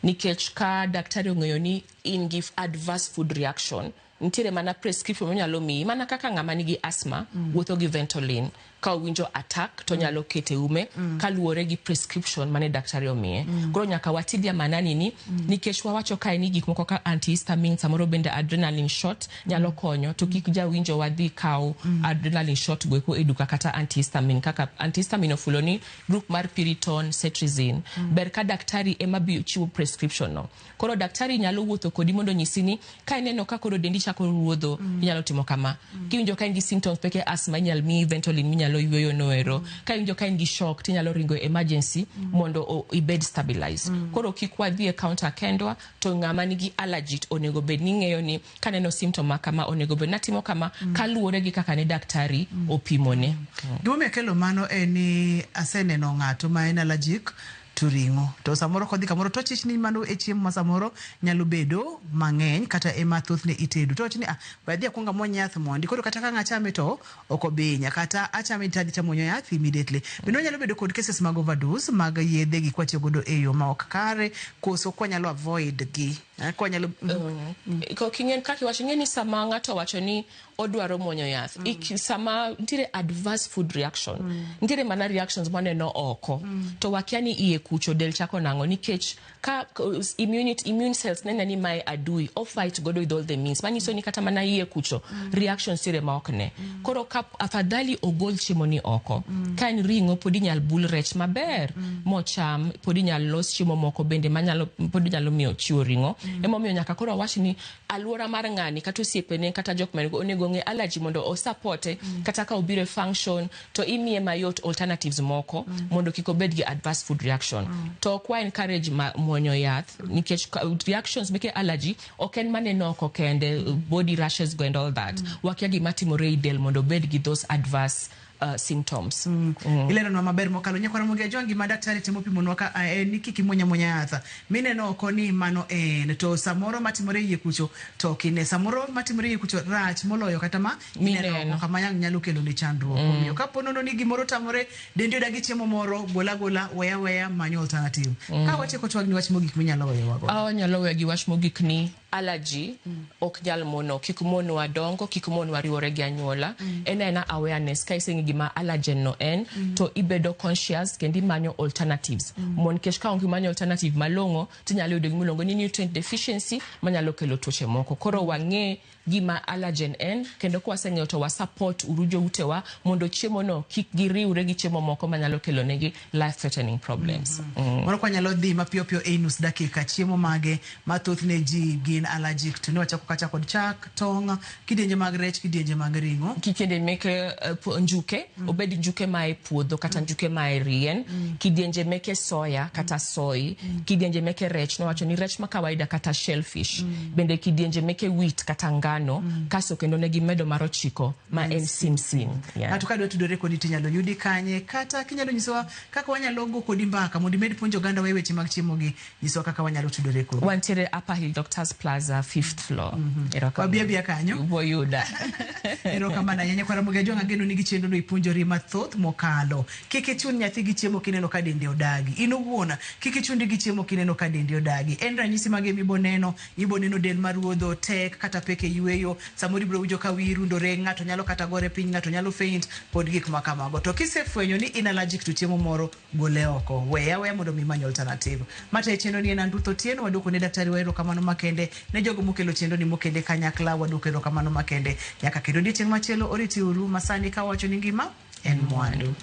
[SPEAKER 2] Nikech ka daktari ong'eyo ni in gi adverse food reaction, nitiere mana prescription monyalo miyi mana kaka ng'ama nigi asthma wuotho gi Ventolin ka owinjo attack to onyalo kete ume kaluwore gi prescription mane daktari omiye. Koro nyaka watilia maanani ni nikech wawacho kae ni gik moko ka antihistamine samoro bende adrenaline shot nyalo konyo to kik jawinjo wadhi kaw adrenaline shot go eko e duka kata antihistamine kaka antihistamine ofulo ni group mar Piriton, cetirizine. Ber ka daktari ema bi chiwo prescription no. Koro daktari nyalo wuotho kodi mondo onyisi ni ka ineno ka koro dendi chako ruodho inyalo timo kama. Kiwinjo ka in gi symptoms peke asthma inyalo miyi Ventolin minyalo yueyo noero. Ka iwinjo ka in gi shock tinyalo ringo e emergency mondo ibed stabilized. Koro kik wadhi e counter kendwa to ng'ama nigi allergy onego bed ni ng'eyo ni kaneno symptom ma kama onego bed natimo kama kaluwore gi kaka ne daktari opimone.
[SPEAKER 1] Gimomiyo akelo mano en ni aseneno ng'ato ma en allergic to ring'o to samoro kodhi kamoro to chich ni mano e chiemo ma samoro nyalo bedo mang'eny kata ema thothne itedo to wacho ni ah we adhi akuong amuony yath mondi koro kata ka ang' achame to ok obi hinya kata achame to adhi tamuonyo yath immediately. Bende wanyalo bedo kod cases mag overdose mag yedhe gi kwatiyo godo e yo ma ok kare koso kwanyalo avoid gi kwanyalo
[SPEAKER 2] Kok ing'e kaka iwacho ing'e ni sama ng'ato owacho ni odwaro muonyo yath sama nitiere adverse food reaction nitiere mana reactions mwaneno oko to wakia ni iye kucho del chako nang'o nikech ka immune cells nene ni mae adui o fight godo with all the means manyiso ni kata mana iye kucho reactions nitiere ma ok ne. Koro ka afadhali ogol chiemo ni oko ka en ring'o pod inyal bul rech maber mocham pod inyal los chiemo moko bende manyalo pod inyalo miyo chiwo ring'o. Emomiyo nyaka koro wawach ni aluora mar ng'ani kata osiepene kata jok man go onego ong'e allergy mondo o support kata ka obiro e function to imiye mayot alternatives moko mondo kik obed gi adverse food reaction. To ok wa encourage ma muonyo yath nikech reactions meke allergy ok en maneno oko kende, body rashes go and all that. Wakia gima timore e del mondo obed gi those adverse symptoms.
[SPEAKER 1] Ileronwa maber mokalo nyakwara Ramogi Ajwang' gima daktari temo pimonwa ka en ni kik imuony amuonya yath mineno oko ni mano en to samoro matimore iye kucho to ok ine samoro matimore iye kucho rach moloyo kata ma ineno oko kama yang' nyalo kelo ni chandruok. Omiyo kapo nono ni gimoro tamore dendi odagi chiemo moro gola gola weya weya manyo alternative. Ka watieko twagni wach mogik minyalo weyowa go.
[SPEAKER 2] Wanyalo weyo gi wach mogik ni Allergy ok nyal mono, kik monwa dongo, kik monwa riwore gi anyuola. En aena awareness ka iseng'e gima allergen no en, to ibedo conscious kendo imanyo alternatives. Mon nikech ka ok imanyo alternative malong'o, tinyalo yudo gimiluongo ni nutrient deficiency manyalo kelo tuoche moko. Koro wang'e gima allergen en, kendo kwaseng'eyo to wa support uru joutewa mondo chiemo no kik giriwre gi chiemo moko manyalo kelo negi life threatening problems.
[SPEAKER 1] Moro kwa nyalo dhi mapiyo piyo e nus dakika, chiemo mage ma thothne ji gin allergic to? Ne wachako kacha kod chak, tong', kidienje mag rech, kidienje mag ring'o.
[SPEAKER 2] Kidienje meke njuke, obed njuke mae puodho kata njuke mae rien, kidienje meke soya kata soy, kidienje meke rech, nowacho ni rech ma kawaida kata shellfish, bende kidienje meke wheat kata ngano, kasto kendo ne gimedo mar ochiko ma en simsim. Yeah.
[SPEAKER 1] Ng'ato ka dwa tudore kodi tinyalo yudi kanye, kata kinyalo nyisowa kaka wanyalo go kodi mbaka mondo imed puonjo oganda wa e weche mag chiemo gi, nyisowa kaka wanyalo tudore kodi.
[SPEAKER 2] Wantiere Upper Hill Doctors Plaza, fifth floor. Erokamano.
[SPEAKER 1] Wabi abiya kanyo.
[SPEAKER 2] Uboyuda.
[SPEAKER 1] Erokamano ahinya kwa Ramogi Ajwang', ageno ni gi chenro no ipuonjori mathoth mokalo. Kik ichun nyathi gi chiemo kineno ka dende odagi. In owuon kik ichundi gi chiemo kineno ka dendi odagi. En ranyisi mage mibo neno? Ibo neno del maruodho, tek kata pek e yueyo. Samoro ibiro winjo ka wiyi rundore, ng'ato nyalo kata gore piny, ng'ato nyalo faint kod gik ma kamago. To kisefwenyo ni in allergic to chiemo moro, gole oko. Weye aweya mondo mi imany alternative. Matayo chenro ni en an Ruth Otieno, waduoko ne daktari wa erokamano makende, ne jogo mokelo chenro ni mokele kanyakla, waduoko erokamano makende. Nyaka kendo odiochieng' machielo oriti uru masani kawacho ni ngima en mwandu.